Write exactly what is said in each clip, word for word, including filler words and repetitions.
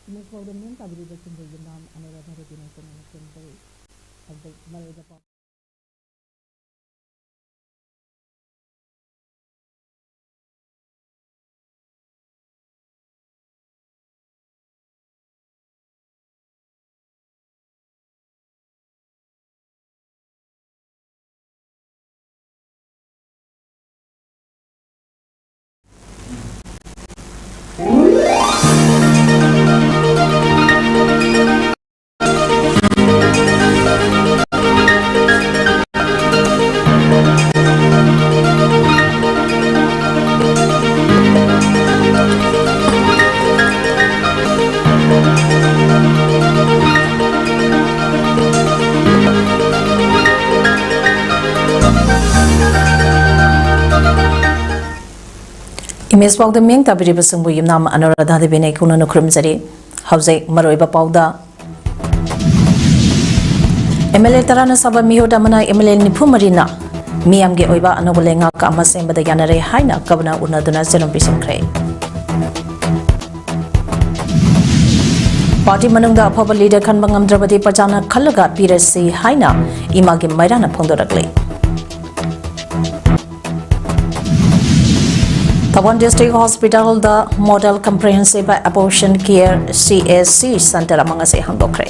Image ꯄꯥꯎꯗꯝ ꯃꯤꯡ ꯇꯥꯕꯤꯔꯤꯕꯁꯤꯡꯕꯨ ꯌꯨꯝꯅꯥꯝ ꯑꯅꯨꯔꯥꯙꯥ ꯔꯦꯗꯤꯅ ꯆꯨꯝꯅ ꯐꯣꯡꯖꯔꯤ꯫ ꯍꯧꯖꯤꯛ ꯃꯔꯨꯑꯣꯏꯕ ꯄꯥꯎ꯫ ꯏꯃꯦꯖ ꯄꯥꯎꯗꯝ ꯃꯤꯡ ꯇꯥꯕꯤꯔꯤꯕꯁꯤꯡꯕꯨ ꯌꯨꯝꯅꯥꯝ ꯑꯅꯨꯔꯥꯙꯥ ꯗꯦꯕꯤꯅ ꯏꯀꯨꯡꯅꯅ ꯈꯨꯔꯨꯝꯖꯔꯤ꯫ ꯍꯧꯖꯤꯛ ꯃꯔꯨꯑꯣꯏꯕ ꯄꯥꯎꯗ꯫ ꯑꯦꯝ ꯑꯦꯜ ꯑꯦ ꯇꯔꯥꯅ ꯁꯥꯕ ꯃꯤꯍꯨꯠ ꯑꯃꯅ ꯑꯦꯝ ꯑꯦꯜ ꯑꯦ ꯅꯤꯐꯨ ꯃꯔꯤꯅ ꯃꯤꯌꯥꯝꯒꯤ ꯑꯣꯏꯕ ꯑꯅꯧꯕ ꯂꯩꯉꯥꯛ ꯑꯃ ꯁꯦꯝꯕꯗ ꯌꯥꯅꯔꯦ ꯍꯥꯏꯅ ꯒꯕꯔꯅꯔ ꯎꯅꯗꯨꯅ ꯆꯦꯔꯣꯝ ꯄꯤꯁꯤꯟꯈ꯭ꯔꯦ꯫ ꯄꯥꯔꯇꯤ ꯃꯅꯨꯡꯗ ꯑꯐꯕ ꯂꯤꯗꯔ ꯈꯟꯕ ꯉꯝꯗ꯭ꯔꯕꯗꯤ ꯄ꯭ꯔꯖꯥꯅ ꯈꯜꯂꯒ ꯄꯤꯔꯁꯤ ꯍꯥꯏꯅ ꯏꯃꯥꯒꯤ ꯃꯩꯔꯥꯅ ꯐꯣꯡꯗꯣꯔꯛꯂꯤ꯫ ꯊꯧꯕꯥꯜ ꯗꯤꯁꯇ꯭ꯔꯤꯛ ꯍꯣꯁꯄꯤꯇꯥꯜꯗ ꯃꯣꯗꯦꯜ ꯀꯝꯄ꯭ꯔꯤꯍꯦꯟꯁꯤꯚ ꯑꯦꯕꯣꯔꯁꯟ ꯀꯤꯌꯔ, ꯁꯤ ꯑꯦ ꯁꯤ, ꯁꯦꯟꯇꯔ ꯑꯃ ꯉꯁꯤ ꯍꯥꯡꯗꯣꯛꯈ꯭ꯔꯦ꯫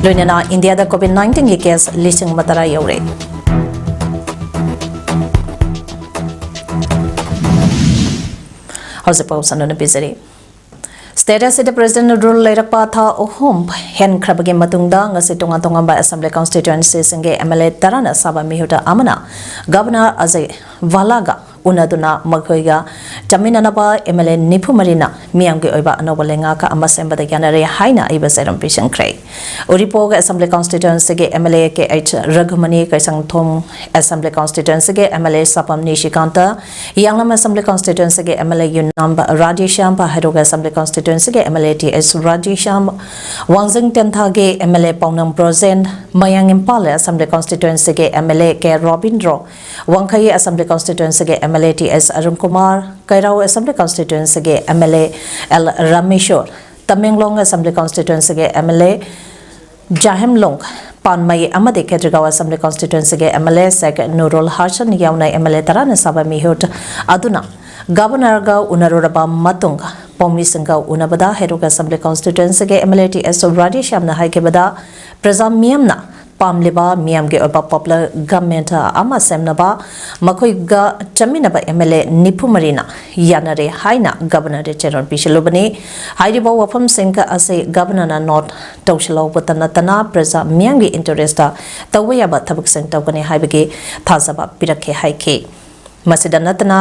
ꯂꯣꯏꯅꯅ ꯏꯟꯗꯤꯌꯥꯗ ꯀꯣꯚꯤꯗ ꯅꯥꯏꯟꯇꯤꯟꯒꯤ ꯀꯦꯁ ꯂꯤꯁꯤꯡ ꯑꯃ ꯇꯔꯥ ꯌꯧꯔꯦ꯫ ꯍꯧꯖꯤꯛ ꯄꯥꯎ ꯁꯟꯗꯣꯛꯅ ꯄꯤꯖꯔꯤ꯫ ꯁ꯭ꯇꯦꯠ ꯑꯁꯤꯗ ꯄ꯭ꯔꯦꯁꯤꯗꯦꯟ ꯔꯨꯜ ꯂꯩꯔꯛꯄ ꯊꯥ ꯑꯍꯨꯝ ꯍꯦꯟꯈ꯭ꯔꯕꯒꯤ ꯃꯇꯨꯡꯗ ꯉꯁꯤ ꯇꯣꯉꯥꯟ ꯇꯣꯉꯥꯟꯕ ꯑꯦꯁꯦꯝꯕ꯭ꯂꯤ ꯀꯟꯁꯇꯤꯇ꯭ꯋꯦꯟꯁꯤꯁꯤꯡꯒꯤ ꯑꯦꯝ ꯑꯦꯜ ꯑꯦ ꯇꯔꯥꯅ ꯁꯥꯕ ꯃꯤꯍꯨꯠ ꯑꯃꯅ ꯒꯕꯔꯅꯔ ꯑꯖꯌ ꯚꯥꯂꯥꯒ ꯎꯅꯗꯨꯅ ꯃꯈꯣꯏꯒ ꯆꯠꯃꯤꯟꯅꯅꯕ ꯑꯦꯝ ꯑꯦꯜ ꯑꯦ ꯅꯤꯐꯨ ꯃꯔꯤꯅ ꯃꯤꯌꯥꯝꯒꯤ ꯑꯣꯏꯕ ꯑꯅꯧꯕ ꯂꯩꯉꯥꯛ ꯑꯃ ꯁꯦꯝꯕꯗ ꯌꯥꯅꯔꯦ ꯍꯥꯏꯅ ꯑꯏꯕ ꯆꯦꯔꯣꯟ ꯄꯤꯁꯤꯟꯈ꯭ꯔꯦ꯫ ꯎꯔꯤꯄꯣꯛ Assembly Constituencyꯒꯤ M L A K H Raghumani, Keishamthong Assembly Constituencyꯒꯤ M L A Sapam Nishikanta, Hiyanglam Assembly Constituencyꯒꯤ M L A Yumnam Radheshyam, Heirok Assembly Constituencyꯒꯤ M L A T S Radheshyam, ꯋꯥꯡꯖꯤꯡ ꯇꯦꯟꯊꯥꯒꯤ M L A ꯄꯥꯎꯅꯝ ꯕ꯭ꯔꯣꯖꯦꯟ, ꯃꯌꯥꯡ ꯏꯝꯐꯥꯜ Assembly Constituencyꯒꯤ M L A K Robindro, ꯋꯥꯡꯈꯩ Assembly Constituencyꯒꯤ M L A T S Arun Kumar, ꯀꯩꯔꯥꯎ Assembly Constituencyꯒꯤ M L A L Rameshwor, Tamenglong Assembly Constituencyꯒꯤ M L A ꯖꯥꯍꯦꯝꯂꯣꯡ ꯄꯥꯟꯃꯩ ꯑꯃꯗꯤ ꯈꯦꯇ꯭ꯔꯤꯒꯥꯎ Assembly Constituencyꯒꯤ M L A ꯁꯦꯛ ꯅꯨꯔꯨꯜ ꯍꯥꯁꯟ ꯌꯥꯎꯅ M L A ꯇꯔꯥꯅ ꯁꯥꯕ ꯃꯤꯍꯨꯠ ꯑꯗꯨꯅ Governorꯒ ꯎꯅꯔꯨꯔꯕ ꯃꯇꯨꯡ ꯄꯥꯎꯃꯤꯁꯤꯡꯒ ꯎꯅꯕꯗ ꯍꯩꯔꯣꯛ Assembly Constituencyꯒꯤ M L A T S ꯔꯥꯙꯦꯁ꯭ꯌꯥꯝꯅ ꯍꯥꯏꯈꯤꯕꯗ, ꯄ꯭ꯔꯖꯥ ꯃꯤꯌꯥꯝꯅ ꯄꯥꯝꯂꯤꯕ ꯃꯤꯌꯥꯝꯒꯤ ꯑꯣꯏꯕ popular government ꯑꯃ ꯁꯦꯝꯅꯕ ꯃꯈꯣꯏꯒ ꯆꯠꯃꯤꯟꯅꯕ M L A ꯅꯤꯐꯨ ꯃꯔꯤꯅ ꯌꯥꯅꯔꯦ ꯍꯥꯏꯅ Governorꯗ ꯆꯦꯔꯣꯟ ꯄꯤꯁꯤꯜꯂꯨꯕꯅꯤ꯫ ꯍꯥꯏꯔꯤꯕ ꯋꯥꯐꯝꯁꯤꯡ ꯑꯁꯤ Governorꯅ note ꯇꯧꯁꯤꯜꯍꯧꯕꯇ ꯅꯠꯇꯅ ꯄ꯭ꯔꯖꯥ ꯃꯤꯌꯥꯝꯒꯤ interestꯇ ꯇꯧꯕ ꯌꯥꯕ ꯊꯕꯛꯁꯤꯡ ꯇꯧꯒꯅꯤ ꯍꯥꯏꯕꯒꯤ ꯊꯥꯖꯕ ꯄꯤꯔꯛꯈꯤ ꯍꯥꯏꯈꯤ꯫ ꯃꯁꯤꯗ ꯅꯠꯇꯅ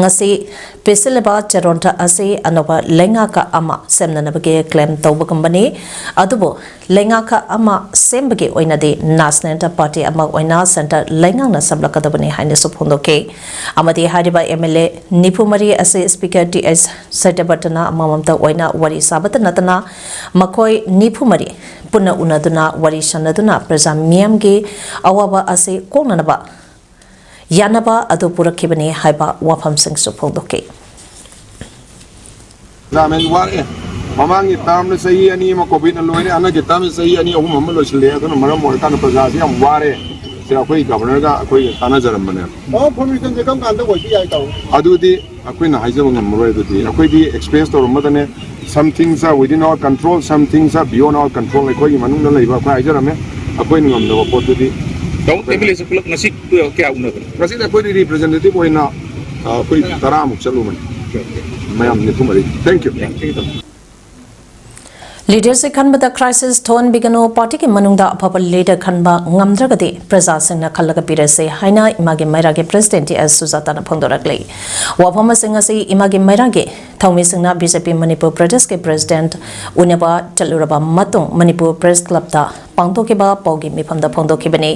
ꯉꯁꯤ ꯄꯤꯁꯤꯜꯂꯤꯕ ꯆꯦꯔꯣꯟ ꯑꯁꯤ ꯑꯅꯧꯕ ꯂꯩꯉꯥꯛ ꯑꯃ ꯁꯦꯝꯅꯅꯕꯒꯤ claim ꯇꯧꯕꯒꯨꯝꯕꯅꯤ꯫ ꯑꯗꯨꯕꯨ ꯂꯩꯉꯥꯛ ꯑꯃ ꯁꯦꯝꯕꯒꯤ ꯑꯣꯏꯅꯗꯤ National Party ꯑꯃ ꯑꯣꯏꯅ centre ꯂꯩꯉꯥꯛꯅ ꯁꯦꯝꯂꯛꯀꯗꯕꯅꯤ ꯍꯥꯏꯅꯁꯨ ꯐꯣꯡꯗꯣꯛꯈꯤ꯫ ꯑꯃꯗꯤ ꯍꯥꯏꯔꯤꯕ M L A ꯅꯤꯐꯨ ꯃꯔꯤ ꯑꯁꯤ Speaker T H ꯁꯇ꯭ꯌꯕ꯭ꯔꯇꯅ ꯑꯃꯃꯝꯇ ꯑꯣꯏꯅ ꯋꯥꯔꯤ ꯁꯥꯕꯇ ꯅꯠꯇꯅ ꯃꯈꯣꯏ ꯅꯤꯐꯨ ꯃꯔꯤ ꯄꯨꯟꯅ ꯎꯅꯗꯨꯅ ꯋꯥꯔꯤ ꯁꯥꯟꯅꯗꯨꯅ ꯄ꯭ꯔꯖꯥ ꯃꯤꯌꯥꯝꯒꯤ ꯑꯋꯥꯕ ꯑꯁꯤ ꯀꯣꯛꯅꯅꯕ ꯌꯥꯅꯕ ꯑꯗꯨ ꯄꯨꯔꯛꯈꯤꯕꯅꯤ ꯍꯥꯏꯕ ꯋꯥꯐꯝꯁꯤꯡꯁꯨ ꯐꯣꯡꯗꯣꯛꯈꯤ꯫ ꯒꯃꯦꯟ ꯋꯥꯔꯛꯑꯦ꯫ ꯃꯃꯥꯡꯒꯤ ꯇꯥꯔꯝꯗ ꯆꯍꯤ ꯑꯅꯤ ꯑꯃ ꯀꯣꯚꯤꯗꯅ ꯂꯣꯏꯔꯦ, ꯍꯟꯗꯛꯀꯤ ꯇꯥꯔꯝꯗ ꯆꯍꯤ ꯑꯅꯤ ꯑꯍꯨꯝ ꯑꯃ ꯂꯣꯏꯁꯤꯜꯂꯛꯑꯦ꯫ ꯑꯗꯨꯅ ꯃꯔꯝ ꯑꯣꯏꯔꯀꯥꯟꯗ ꯄ꯭ꯔꯖꯥꯁꯤ ꯌꯥꯝ ꯋꯥꯔꯦ꯫ ꯁꯤ ꯑꯩꯈꯣꯏ ꯒꯚꯔꯅꯔꯒ ꯑꯩꯈꯣꯏ ꯇꯥꯟꯅꯖꯔꯝꯕꯅꯦ꯫ ꯃꯃꯥ ꯐꯣꯔꯃꯦꯁꯟꯁꯦ ꯀꯔꯝ ꯀꯥꯟꯗ ꯑꯣꯏꯕ ꯌꯥꯏ ꯇꯧ? ꯑꯗꯨꯗꯤ ꯑꯩꯈꯣꯏꯅ ꯍꯥꯏꯖꯕ ꯉꯝꯃꯔꯣꯏ꯫ ꯑꯗꯨꯗꯤ ꯑꯩꯈꯣꯏꯗꯤ express ꯇꯧꯔꯝꯃꯗꯅꯦ꯫ Some things are within our control, some things are beyond our control꯫ ꯑꯩꯈꯣꯏꯒꯤ ꯃꯅꯨꯡꯗ ꯂꯩꯕ ꯑꯩꯈꯣꯏ ꯍꯥꯏꯖꯔꯝꯃꯦ꯫ ꯑꯩꯈꯣꯏꯅ ꯉꯝꯗꯕ ꯄꯣꯠꯇꯨꯗꯤ ꯇꯥꯃꯣ ꯑꯦꯝ ꯑꯦꯜ ꯑꯦꯁꯦ ꯄꯨꯂꯞ ꯉꯁꯤ ꯀꯌꯥ ꯎꯅꯕꯅꯣ? ꯉꯁꯤꯗꯤ ꯑꯩꯈꯣꯏꯗꯤ ꯔꯤꯄ꯭ꯔꯖꯦꯟꯇꯦꯇꯤꯚ ꯑꯣꯏꯅ ꯑ, ꯑꯩꯈꯣꯏ ꯇꯔꯥꯃꯨꯛ ꯆꯠꯂꯨꯕꯅꯤ꯫ ꯃꯌꯥꯝ ꯅꯤꯐꯨ ꯃꯔꯤ꯫ Thank you꯫ ꯂꯤꯗꯔꯁꯤꯞ ꯈꯟꯕꯗ ꯀ꯭ꯔꯥꯏꯁꯤꯁ ꯊꯣꯛꯍꯟꯕꯤꯒꯅꯨ, ꯄꯥꯔꯇꯤꯒꯤ ꯃꯅꯨꯡꯗ ꯑꯐꯕ ꯂꯤꯗꯔ ꯈꯟꯕ ꯉꯝꯗ꯭ꯔꯒꯗꯤ ꯄ꯭ꯔꯖꯥꯁꯤꯡꯅ ꯈꯜꯂꯒ ꯄꯤꯔꯁꯦ ꯍꯥꯏꯅ ꯏꯃꯥꯒꯤ ꯃꯩꯔꯥꯒꯤ ꯄ꯭ꯔꯦꯁꯤꯗꯦꯟꯠ ꯇꯤ ꯑꯦꯁ ꯁꯨꯖꯥꯇꯥꯅ ꯐꯣꯡꯗꯣꯔꯛꯂꯤ꯫ ꯋꯥꯐꯝ ꯑꯁꯤ ꯉꯁꯤ ꯏꯃꯥꯒꯤ ꯃꯩꯔꯥꯒꯤ ꯊꯧꯃꯤꯁꯤꯡꯅ ꯕꯤ ꯖꯦ ꯄꯤ ꯃꯅꯤꯄꯨꯔ ꯄ꯭ꯔꯗꯦꯁꯀꯤ ꯄ꯭ꯔꯦꯁꯤꯗꯦꯟꯠ ꯎꯅꯕ ꯆꯠꯂꯨꯔꯕ ꯃꯇꯨꯡ ꯃꯅꯤꯄꯨꯔ ꯄ꯭ꯔꯦꯁ ꯀ꯭ꯂꯕꯇ ꯄꯥꯡꯊꯣꯛꯈꯤꯕ ꯄꯥꯎꯒꯤ ꯃꯤꯐꯝꯗ ꯐꯣꯡꯗꯣꯛꯈꯤꯕꯅꯤ꯫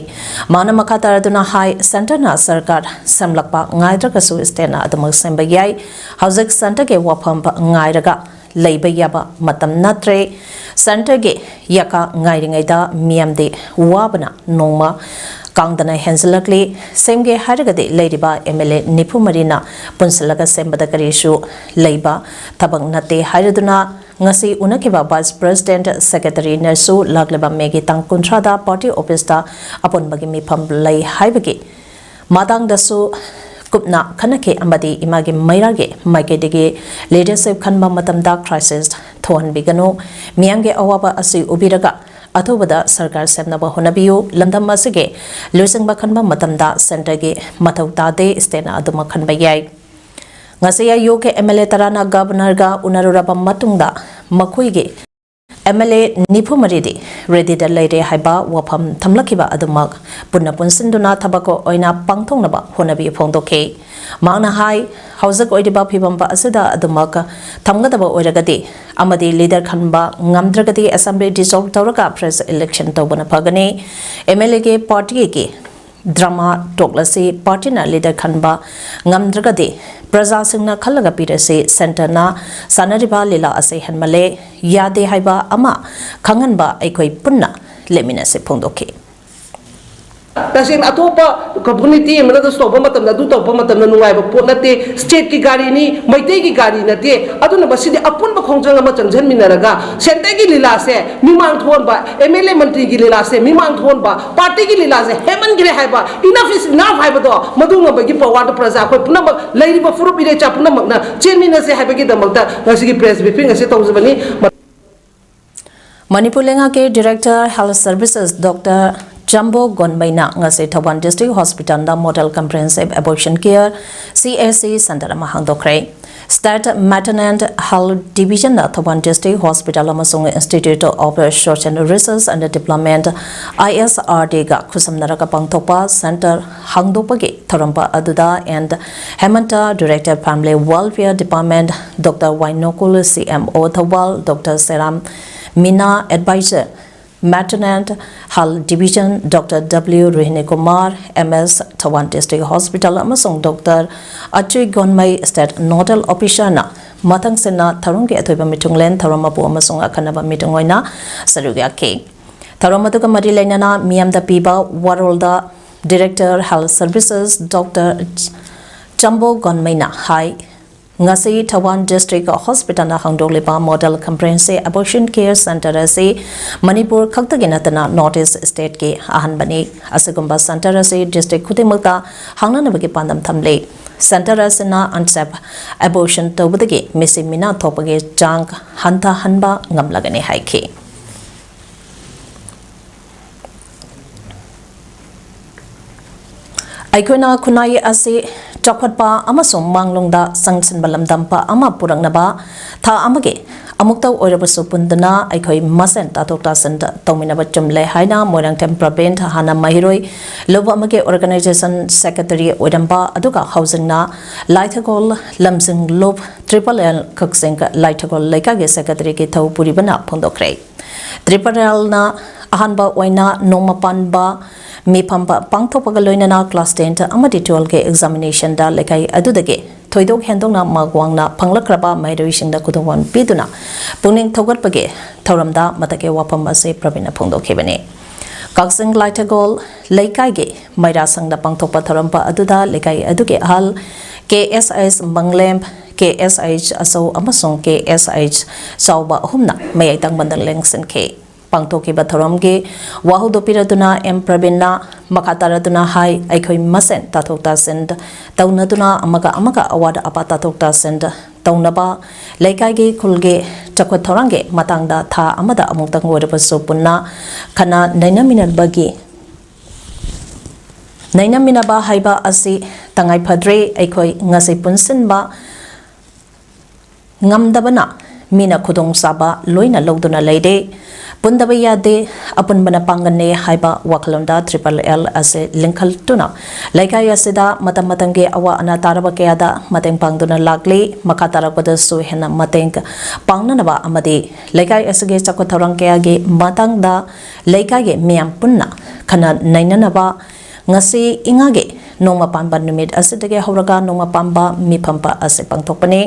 ꯃꯥꯅ ꯃꯈꯥ ꯇꯥꯔꯗꯨꯅ ꯍꯥꯏ, ꯁꯦꯟꯇꯔꯅ ꯁꯔꯀꯥꯔ ꯁꯦꯝꯂꯛꯄ ꯉꯥꯏꯗ꯭ꯔꯒꯁꯨ ꯁ꯭ꯇꯦꯠꯅ ꯑꯗꯨꯃꯛ ꯁꯦꯝꯕ ꯌꯥꯏ꯫ ꯍꯧꯖꯤꯛ ꯁꯦꯟꯇꯔꯒꯤ ꯋꯥꯐꯝ ꯉꯥꯏꯔꯒ ꯂꯩꯕ ꯌꯥꯕ ꯃꯇꯝ ꯅꯠꯇ꯭ꯔꯦ꯫ ꯁꯦꯟꯇꯔꯒꯤ ꯌꯥꯀꯥ ꯉꯥꯏꯔꯤꯉꯩꯗ ꯃꯤꯌꯥꯝꯗꯤ ꯋꯥꯕꯅ ꯅꯣꯡꯃ ꯀꯥꯡꯗꯅ ꯍꯦꯟꯖꯜꯂꯛꯂꯤ꯫ ꯁꯦꯝꯒꯦ ꯍꯥꯏꯔꯒꯗꯤ ꯂꯩꯔꯤꯕ ꯑꯦꯝ ꯑꯦꯜ ꯑꯦ ꯅꯤꯐꯨ ꯃꯔꯤꯅ ꯄꯨꯟꯁꯤꯜꯂꯒ ꯁꯦꯝꯕꯗ ꯀꯔꯤꯁꯨ ꯂꯩꯕ ꯊꯕꯛ ꯅꯠꯇꯦ ꯍꯥꯏꯔꯗꯨꯅ ꯉꯁꯤ ꯎꯅꯈꯤꯕ ꯚꯥꯏꯁ ꯄ꯭ꯔꯦꯁꯤꯗꯦꯟꯠ ꯁꯦꯀ꯭ꯔꯦꯇꯔꯤꯅꯁꯨ ꯂꯥꯛꯂꯤꯕ ꯃꯦꯒꯤ ꯇꯥꯡ ꯀꯨꯟꯊ꯭ꯔꯥꯗ ꯄꯥꯔꯇꯤ ꯑꯣꯐꯤꯁꯇ ꯑꯄꯨꯟꯕꯒꯤ ꯃꯤꯐꯝ ꯂꯩ ꯍꯥꯏꯕꯒꯤ ꯃꯇꯥꯡꯗꯁꯨ ꯀꯨꯞꯅ ꯈꯟꯅꯈꯤ ꯑꯃꯗꯤ ꯏꯃꯥꯒꯤ ꯃꯩꯔꯥꯒꯤ ꯃꯥꯏꯀꯩꯗꯒꯤ ꯂꯤꯗꯔꯁꯤꯞ ꯈꯟꯕ ꯃꯇꯝꯗ ꯀ꯭ꯔꯥꯏꯁꯤꯁ ꯊꯣꯛꯍꯟꯕꯤꯒꯅꯨ, ꯃꯤꯌꯥꯝꯒꯤ ꯑꯋꯥꯕ ꯑꯁꯤ ꯎꯕꯤꯔꯒ ꯑꯊꯨꯕꯗ ꯁꯔꯀꯥꯔ ꯁꯦꯝꯅꯕ ꯍꯣꯠꯅꯕꯤꯌꯨ꯫ ꯂꯝꯗꯝ ꯑꯁꯤꯒꯤ ꯂꯨꯆꯤꯡꯕ ꯈꯟꯕ ꯃꯇꯝꯗ ꯁꯦꯟꯇꯔꯒꯤ ꯃꯊꯧ ꯇꯥꯗꯦ, ꯁ꯭ꯇꯦꯠꯅ ꯑꯗꯨꯃꯛ ꯈꯟꯕ ꯌꯥꯏ꯫ ꯉꯁꯤ ꯑꯌꯨꯛ ꯑꯦꯝ ꯑꯦꯜ ꯑꯦ ꯇꯔꯥꯅ ꯒꯕꯔꯅꯔꯒ ꯎꯅꯔꯨꯔꯕ ꯃꯇꯨꯡꯗ ꯃꯈꯣꯏꯒꯤ ꯑꯦꯝ ꯑꯦꯜ ꯑꯦ ꯅꯤꯐꯨ ꯃꯔꯤꯗꯤ ꯔꯦꯗꯤꯗ ꯂꯩꯔꯦ ꯍꯥꯏꯕ ꯋꯥꯐꯝ ꯊꯝꯂꯛꯈꯤꯕ ꯑꯗꯨꯃꯛ ꯄꯨꯟꯅ ꯄꯨꯟꯁꯤꯟꯗꯨꯅ ꯊꯕꯛ ꯑꯣꯏꯅ ꯄꯥꯡꯊꯣꯛꯅꯕ ꯍꯣꯠꯅꯕꯤꯌꯨ ꯐꯣꯡꯗꯣꯛꯈꯤ꯫ ꯃꯍꯥꯛꯅ ꯍꯥꯏ, ꯍꯧꯖꯤꯛ ꯑꯣꯏꯔꯤꯕ ꯐꯤꯕꯝ ꯑꯁꯤꯗ ꯑꯗꯨꯃꯛ ꯊꯝꯒꯗꯕ ꯑꯣꯏꯔꯒꯗꯤ ꯑꯃꯗꯤ ꯂꯤꯗꯔ ꯈꯟꯕ ꯉꯝꯗ꯭ꯔꯒꯗꯤ ꯑꯦꯁꯦꯝꯕ꯭ꯂꯤ ꯗꯤꯖꯣꯜꯕ ꯇꯧꯔꯒ ꯐ꯭ꯔꯦꯁ ꯏꯂꯦꯛꯁꯟ ꯇꯧꯕꯅ ꯐꯒꯅꯤ꯫ ꯑꯦꯝ ꯑꯦꯜ ꯑꯦꯒꯤ ꯄꯥꯔꯇꯤꯒꯤ ꯗ꯭ꯔꯃꯥ ꯇꯣꯛꯂꯁꯤ, ꯄꯥꯔꯇꯤꯅ ꯂꯤꯗꯔ ꯈꯟꯕ ꯉꯝꯗ꯭ꯔꯒꯗꯤ ꯄ꯭ꯔꯖꯥꯁꯤꯡꯅ ꯈꯜꯂꯒ ꯄꯤꯔꯁꯤ, ꯁꯦꯟꯇꯔꯅ ꯁꯥꯟꯅꯔꯤꯕ ꯂꯤꯂꯥ ꯑꯁꯤ ꯍꯦꯟꯃꯜꯂꯦ, ꯌꯥꯗꯦ ꯍꯥꯏꯕ ꯑꯃ ꯈꯪꯍꯟꯕ ꯑꯩꯈꯣꯏ ꯄꯨꯟꯅ ꯂꯦꯞꯃꯤꯟꯅꯁꯤ ꯐꯣꯡꯗꯣꯛꯈꯤ꯫ ꯇꯁꯦꯡꯅ ꯑꯇꯣꯞꯄ ꯀꯝꯃ꯭ꯌꯨꯅꯤꯇꯤ ꯑꯃꯗ ꯇꯧꯕ ꯃꯇꯝꯗ, ꯑꯗꯨ ꯇꯧꯕ ꯃꯇꯝꯗ ꯅꯨꯡꯉꯥꯏꯕ ꯄꯣꯠ ꯅꯠꯇꯦ꯫ ꯁ꯭ꯇꯦꯠꯀꯤ ꯒꯥꯔꯤꯅꯤ, ꯃꯩꯇꯩꯒꯤ ꯒꯥꯔꯤ ꯅꯠꯇꯦ꯫ ꯑꯗꯨꯅ ꯃꯁꯤꯗꯤ ꯑꯄꯨꯟꯕ ꯈꯣꯡꯖꯪ ꯑꯃ ꯆꯪꯁꯤꯟꯃꯤꯟꯅꯔꯒ ꯁꯦꯟꯇꯔꯒꯤ ꯂꯤꯂꯥꯁꯦ ꯃꯤꯃꯥꯡ ꯊꯣꯛꯍꯟꯕ, ꯑꯦꯝ ꯑꯦꯜ ꯑꯦ ꯃꯟꯇ꯭ꯔꯤꯒꯤ ꯂꯤꯂꯥꯁꯦ ꯃꯤꯃꯥꯡ ꯊꯣꯛꯍꯟꯕ, ꯄꯥꯔꯇꯤꯒꯤ ꯂꯤꯂꯥꯁꯦ ꯍꯦꯟꯃꯟꯈ꯭ꯔꯦ ꯍꯥꯏꯕ, enough is enough ꯍꯥꯏꯕꯗꯣ ꯃꯗꯨ ꯉꯝꯕꯒꯤ ꯄꯋꯥꯔꯗꯣ ꯄ꯭ꯔꯖꯥ ꯑꯩꯈꯣꯏ ꯄꯨꯝꯅꯃꯛ, ꯂꯩꯔꯤꯕ ꯐꯨꯔꯨꯞ ꯏꯔꯩꯆꯥ ꯄꯨꯝꯅꯃꯛꯅ ꯆꯦꯟꯃꯤꯟꯅꯁꯦ ꯍꯥꯏꯕꯒꯤꯗꯃꯛꯇ ꯉꯁꯤꯒꯤ ꯄ꯭ꯔꯦꯁ ꯕ꯭ꯔꯤꯐꯤꯡ ꯑꯁꯤ ꯇꯧꯖꯕꯅꯤ꯫ ꯃꯅꯤꯄꯨꯔ ꯂꯩꯉꯥꯛꯀꯤ ꯗꯤꯔꯦꯛꯇꯔ ꯍꯦꯜꯊ ꯁꯔꯚꯤꯁꯦꯁ ꯗꯣꯛꯇꯔ ꯆꯝꯕꯣ ꯒꯣꯟꯃꯩꯅ ꯉꯁꯤ ꯊꯧꯕꯥꯜ ꯗꯤꯁꯇ꯭ꯔꯤꯛ ꯍꯣꯁꯄꯤꯇꯥꯜꯗ ꯃꯣꯗꯦꯜ ꯀꯝꯄ꯭ꯔꯤꯍꯦꯟꯁꯤꯚ ꯑꯦꯕꯣꯔꯁꯟ ꯀꯦꯌꯔ, ꯁꯤ ꯑꯦ ꯁꯤ, ꯁꯦꯟꯇꯔ ꯑꯃ ꯍꯥꯡꯗꯣꯛꯈ꯭ꯔꯦ꯫ State Maternal Health Division ꯅ ꯊꯧꯕꯥꯜ District Hospital ꯑꯃꯁꯨꯡ Institute of Social Research and Development, I S R D ꯒ ꯈꯨꯠꯁꯝꯅꯔꯒ ꯄꯥꯡꯊꯣꯛꯄ center ꯍꯥꯡꯗꯣꯛꯄꯒꯤ ꯊꯧꯔꯝ ꯑꯗꯨꯗ N Hemanta, Director Family Welfare Department, Doctor Y Nokul, C M O Thoubal, Doctor ꯁꯦꯔꯥꯝ ꯃꯤꯅꯥ, Advisor Maternal Health Division, Doctor W Rohini Kumar, M S, Thoubal District Hospital, ꯑꯃꯁꯨꯡ Doctor ꯑꯆꯨꯏ ꯒꯣꯟꯃꯩ, State Nodal Officer ꯅ ꯃꯊꯪꯁꯤꯠꯅ ꯊꯧꯔꯝꯒꯤ ꯑꯊꯣꯏꯕ ꯃꯤꯊꯨꯡꯂꯦꯟ, ꯊꯧꯔꯝ ꯃꯄꯨ ꯑꯃꯁꯨꯡ ꯑꯈꯟꯅꯕ ꯃꯤꯊꯨꯡ ꯑꯣꯏꯅ ꯁꯔꯨꯛ ꯌꯥꯈꯤ꯫ ꯊꯧꯔꯝ ꯑꯗꯨꯒ ꯃꯔꯤ ꯂꯩꯅꯅ ꯃꯤꯌꯥꯝꯗ ꯄꯤꯕ ꯋꯥꯔꯣꯜꯗ Director Health Services Doctor ꯆꯝꯕꯣ ꯒꯣꯟꯃꯩꯅ ꯍꯥꯏ, ꯉꯁꯤ ꯊꯧꯕꯥꯜ District Hospital ꯅ ꯍꯥꯡꯗꯣꯛꯂꯤꯕ Model Comprehensive Abortion Care Center ꯑꯁꯤ ꯃꯅꯤꯄꯨꯔ ꯈꯛꯇꯒꯤ ꯅꯠꯇꯅ North East State ꯀꯤ ꯑꯍꯥꯟꯕꯅꯤ꯫ ꯑꯁꯤꯒꯨꯝꯕ center ꯑꯁꯤ district ꯈꯨꯗꯤꯡꯃꯛꯇ ꯍꯥꯡꯅꯅꯕꯒꯤ ꯄꯥꯟꯗꯝ ꯊꯝꯂꯤ꯫ Center ꯑꯁꯤꯅ unsafe abortion ꯇꯧꯕꯗꯒꯤ ꯃꯤꯁꯤ ꯃꯤꯅꯥ ꯊꯣꯛꯄꯒꯤ ꯆꯥꯡ ꯍꯟꯊꯍꯟꯕ ꯉꯝꯂꯒꯅꯤ ꯍꯥꯏꯈꯤ꯫ ꯑꯩꯈꯣꯏꯅ ꯈꯨꯟꯅꯥꯏ ꯑꯁꯤ ꯆꯥꯎꯈꯠꯄ ꯑꯃꯁꯨꯡ ꯃꯥꯡꯂꯣꯝꯗ ꯆꯪꯁꯤꯟꯕ ꯂꯝꯗꯝꯄ ꯑꯃ ꯄꯨꯔꯛꯅꯕ ꯊꯥ ꯑꯃꯒꯤ ꯑꯃꯨꯛꯇ ꯑꯣꯏꯔꯕꯁꯨ ꯄꯨꯟꯗꯨꯅ ꯑꯩꯈꯣꯏ ꯃꯁꯦꯟ ꯇꯥꯊꯣꯛ ꯇꯥꯁꯤꯟ ꯇꯧꯃꯤꯟꯅꯕ ꯆꯨꯝꯂꯦ ꯍꯥꯏꯅ ꯃꯣꯏꯔꯥꯡꯊꯦꯝ ꯄ꯭ꯔꯕꯤꯟ, ꯍꯥꯟꯅ ꯃꯍꯩꯔꯣꯏ ꯂꯨꯞ ꯑꯃꯒꯤ organization secretary ꯑꯣꯏꯔꯝꯕ, ꯑꯗꯨꯒ ꯍꯧꯖꯤꯛꯅ ꯂꯥꯏꯊꯒꯣꯜ ꯂꯝꯖꯤꯡ ꯂꯨꯞ Triple L ꯀꯛꯆꯤꯡ ꯂꯥꯏꯊꯒꯣꯜ ꯂꯩꯀꯥꯏꯒꯤ secretary ꯒꯤ ꯊꯧ ꯄꯨꯔꯤꯕꯅ ꯐꯣꯡꯗꯣꯛꯈ꯭ꯔꯦ꯫ Triple L ꯅ ꯑꯍꯥꯟꯕ ꯑꯣꯏꯅ ꯅꯣꯡꯃ ꯄꯥꯟꯕ ꯃꯤꯐꯝ ꯄꯥꯡꯊꯣꯛꯄꯒ ꯂꯣꯏꯅꯅ class ten ꯑꯃꯗꯤ twelve ꯒꯤ examination ꯗ ꯂꯩꯀꯥꯏ ꯑꯗꯨꯗꯒꯤ ꯊꯣꯏꯗꯣꯛ ꯍꯦꯟꯗꯣꯛꯅ ꯃꯥꯛ ꯋꯥꯡꯅ ꯐꯪꯂꯛꯈ꯭ꯔꯕ ꯃꯍꯩꯔꯣꯏꯁꯤꯡꯗ ꯈꯨꯗꯣꯜꯄꯣꯠ ꯄꯤꯗꯨꯅ ꯄꯨꯛꯅꯤꯡ ꯊꯧꯒꯠꯄꯒꯤ ꯊꯧꯔꯝꯗ ꯃꯊꯛꯀꯤ ꯋꯥꯐꯝ ꯑꯁꯤ ꯄ꯭ꯔꯕꯤꯟꯅ ꯐꯣꯡꯗꯣꯛꯈꯤꯕꯅꯤ꯫ ꯀꯛꯆꯤꯡ ꯂꯥꯏꯊꯒꯣꯜ ꯂꯩꯀꯥꯏꯒꯤ ꯃꯩꯔꯥ ꯁꯪꯗ ꯄꯥꯡꯊꯣꯛꯄ ꯊꯧꯔꯝ ꯑꯗꯨꯗ ꯂꯩꯀꯥꯏ ꯑꯗꯨꯒꯤ ꯑꯍꯜ K S H ꯃꯪꯂꯦꯝ, K S H ꯑꯆꯧ ꯑꯃꯁꯨꯡ K S H ꯆꯥꯎꯕ ꯑꯍꯨꯝꯅ ꯃꯌꯥꯏ ꯇꯥꯡꯕꯟꯗ ꯂꯦꯡꯁꯤꯟꯈꯤ꯫ ꯄꯥꯡꯊꯣꯛꯈꯤꯕ ꯊꯧꯔꯝꯒꯤ ꯋꯥꯍꯧꯗꯣ ꯄꯤꯔꯗꯨꯅ M ꯄ꯭ꯔꯕꯤꯟꯅ ꯃꯈꯥ ꯇꯥꯔꯗꯨꯅ ꯍꯥꯏ, ꯑꯩꯈꯣꯏ ꯃꯁꯦꯟ ꯇꯥꯊꯣꯛ ꯇꯥꯁꯤꯟ ꯇꯧꯅꯗꯨꯅ ꯑꯃꯒ ꯑꯃꯒ ꯑꯋꯥꯠ ꯑꯄꯥ ꯇꯥꯊꯣꯛ ꯇꯥꯁꯤꯟ ꯇꯧꯅꯕ, ꯂꯩꯀꯥꯏꯒꯤ ꯈꯨꯜꯒꯤ ꯆꯥꯎꯈꯠ ꯊꯧꯔꯥꯡꯒꯤ ꯃꯇꯥꯡꯗ ꯊꯥ ꯑꯃꯗ ꯑꯃꯨꯛꯇꯪ ꯑꯣꯏꯔꯕꯁꯨ ꯄꯨꯟꯅ ꯈꯟꯅ ꯅꯩꯅꯃꯤꯟꯅꯕꯒꯤ, ꯅꯩꯅꯃꯤꯟꯅꯕ ꯍꯥꯏꯕ ꯑꯁꯤ ꯇꯉꯥꯏ ꯐꯗ꯭ꯔꯦ꯫ ꯑꯩꯈꯣꯏ ꯉꯁꯤ ꯄꯨꯟꯁꯤꯟꯕ ꯉꯝꯗꯕꯅ ꯃꯤꯅ ꯈꯨꯗꯣꯡꯆꯥꯕ ꯂꯣꯏꯅ ꯂꯧꯗꯨꯅ ꯂꯩꯔꯦ꯫ ꯄꯨꯟꯗꯕ ꯌꯥꯗꯦ, ꯑꯄꯨꯟꯕꯅ ꯄꯥꯡꯒꯜꯅꯦ ꯍꯥꯏꯕ ꯋꯥꯈꯜꯂꯣꯟꯗ ꯇ꯭ꯔꯤꯄꯜ ꯑꯦꯜ ꯑꯁꯤ ꯂꯤꯡꯈꯠꯇꯨꯅ ꯂꯩꯀꯥꯏ ꯑꯁꯤꯗ ꯃꯇꯝ ꯃꯇꯝꯒꯤ ꯑꯋꯥ ꯑꯅꯥ ꯇꯥꯔꯕ ꯀꯌꯥꯗ ꯃꯇꯦꯡ ꯄꯥꯡꯗꯨꯅ ꯂꯥꯛꯂꯤ꯫ ꯃꯈꯥ ꯇꯥꯔꯛꯄꯗꯁꯨ ꯍꯦꯟꯅ ꯃꯇꯦꯡ ꯄꯥꯡꯅꯅꯕ ꯑꯃꯗꯤ ꯂꯩꯀꯥꯏ ꯑꯁꯤꯒꯤ ꯆꯥꯎꯈꯠ ꯊꯧꯔꯥꯡ ꯀꯌꯥꯒꯤ ꯃꯇꯥꯡꯗ ꯂꯩꯀꯥꯏꯒꯤ ꯃꯤꯌꯥꯝ ꯄꯨꯟꯅ ꯈꯟꯅ ꯅꯩꯅꯅꯕ ꯉꯁꯤ ꯏꯉꯥꯒꯤ ꯅꯣꯡꯃ ꯄꯥꯟꯕ ꯅꯨꯃꯤꯠ ꯑꯁꯤꯗꯒꯤ ꯍꯧꯔꯒ ꯅꯣꯡꯃ ꯄꯥꯟꯕ ꯃꯤꯐꯝ ꯑꯁꯤ ꯄꯥꯡꯊꯣꯛꯄꯅꯤ꯫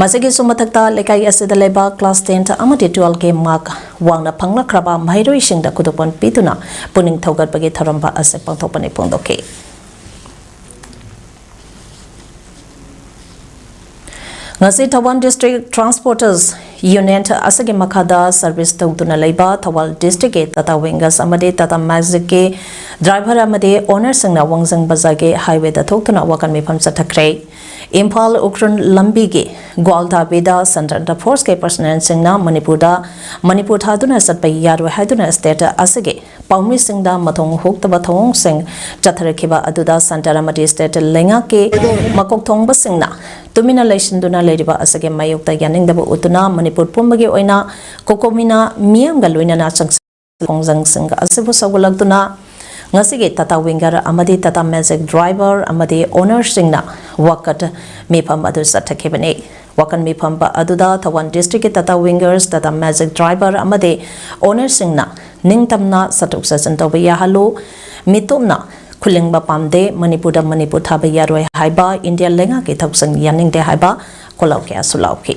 ꯃꯁꯤꯒꯤꯁꯨ ꯃꯊꯛꯇ ꯂꯩꯀꯥꯏ ꯑꯁꯤꯗ ꯂꯩꯕ class ten ꯑꯃꯗꯤ twelve ꯀꯤ mark ꯋꯥꯡꯅ ꯐꯪꯂꯛꯈ꯭ꯔꯕ ꯃꯍꯩꯔꯣꯏꯁꯤꯡꯗ ꯈꯨꯗꯣꯜꯄꯣꯠ ꯄꯤꯗꯨꯅ ꯄꯨꯛꯅꯤꯡ ꯊꯧꯒꯠꯄꯒꯤ ꯊꯧꯔꯝ ꯑꯁꯤ ꯄꯥꯡꯊꯣꯛꯄꯅꯤ ꯐꯣꯡꯗꯣꯛꯈꯤ꯫ ꯉꯁꯤ ꯊꯧꯕꯥꯜ District Transporters Union ꯑꯁꯤꯒꯤ ꯃꯈꯥꯗ service ꯇꯧꯗꯨꯅ ꯂꯩꯕ ꯊꯧꯕꯥꯜ district ꯀꯤ Tata Wingers ꯑꯃꯗꯤ Tata Magic ꯀꯤ driver ꯑꯃꯗꯤ owner ꯁꯤꯡꯅ ꯋꯥꯡꯖꯤꯡ ꯕꯖꯥꯔꯒꯤ highway ꯗ ꯊꯣꯛꯇꯨꯅ ꯋꯥꯀꯠ ꯃꯤꯐꯝ ꯆꯠꯊꯈ꯭ꯔꯦ꯫ ꯏꯝꯐꯥꯜ ꯎꯈ꯭ꯔꯨꯜ ꯂꯝꯕꯤꯒꯤ ꯒ꯭ꯋꯥꯜꯗꯥꯕꯤꯗ centre ꯗ force ꯀꯤ personnel ꯁꯤꯡꯅ ꯃꯅꯤꯄꯨꯔꯗ, ꯃꯅꯤꯄꯨꯔ ꯊꯥꯗꯨꯅ ꯆꯠꯄ ꯌꯥꯔꯣꯏ ꯍꯥꯏꯗꯨꯅ state ꯑꯁꯤꯒꯤ ꯄꯥꯎꯃꯤꯁꯤꯡꯗ ꯃꯊꯣꯡ ꯍꯨꯛꯇꯕ ꯊꯧꯑꯣꯡꯁꯤꯡ ꯆꯠꯊꯔꯛꯈꯤꯕ ꯑꯗꯨꯗ centre ꯑꯃꯗꯤ state ꯂꯩꯉꯥꯛꯀꯤ ꯃꯀꯣꯛ ꯊꯣꯡꯕꯁꯤꯡꯅ ꯇꯨꯃꯤꯟꯅ ꯂꯩꯁꯤꯟꯗꯨꯅ ꯂꯩꯔꯤꯕ ꯑꯁꯤꯒꯤ ꯃꯥꯌꯣꯛꯇ ꯌꯥꯅꯤꯡꯗꯕ ꯎꯠꯇꯨꯅ ꯃꯅꯤꯄꯨꯔ ꯄꯨꯝꯕꯒꯤ ꯑꯣꯏꯅ ꯀꯣꯀꯣꯃꯤꯅ ꯃꯤꯌꯥꯝꯒ ꯂꯣꯏꯅꯅ ꯆꯪꯁꯤꯟ ꯈꯣꯡꯖꯪꯁꯤꯡ ꯑꯁꯤꯕꯨ ꯁꯧꯒꯠꯂꯛꯇꯨꯅ ꯉꯁꯤꯒꯤ Tata Winger ꯑꯃꯗꯤ Tata Magic driver ꯑꯃꯗꯤ owner ꯁꯤꯡꯅ ꯋꯥꯀꯠ ꯃꯤꯐꯝ ꯑꯗꯨ ꯆꯠꯊꯈꯤꯕꯅꯤ꯫ ꯋꯥꯀꯠ ꯃꯤꯐꯝ ꯑꯗꯨꯗ ꯊꯧꯕꯥꯜ district ꯀꯤ Tata Wingers, Tata Magic driver ꯑꯃꯗꯤ owner ꯁꯤꯡꯅ ꯅꯤꯡꯇꯝꯅ ꯆꯠꯊꯣꯛ ꯆꯠꯁꯤꯟ ꯇꯧꯕ ꯌꯥꯍꯜꯂꯨ, ꯃꯤꯇꯣꯞꯅ ꯈꯨꯂꯤꯡꯕ ꯄꯥꯝꯗꯦ, ꯃꯅꯤꯄꯨꯔꯗ ꯃꯅꯤꯄꯨꯔ ꯊꯥꯕ ꯌꯥꯔꯣꯏ ꯍꯥꯏꯕ, ꯏꯟꯗꯤꯌꯥ ꯂꯩꯉꯥꯛꯀꯤ ꯊꯧꯁꯤꯜ ꯌꯥꯅꯤꯡꯗꯦ ꯍꯥꯏꯕ ꯈꯣꯜꯂꯥꯎ ꯀꯌꯥꯁꯨ ꯂꯥꯎꯈꯤ꯫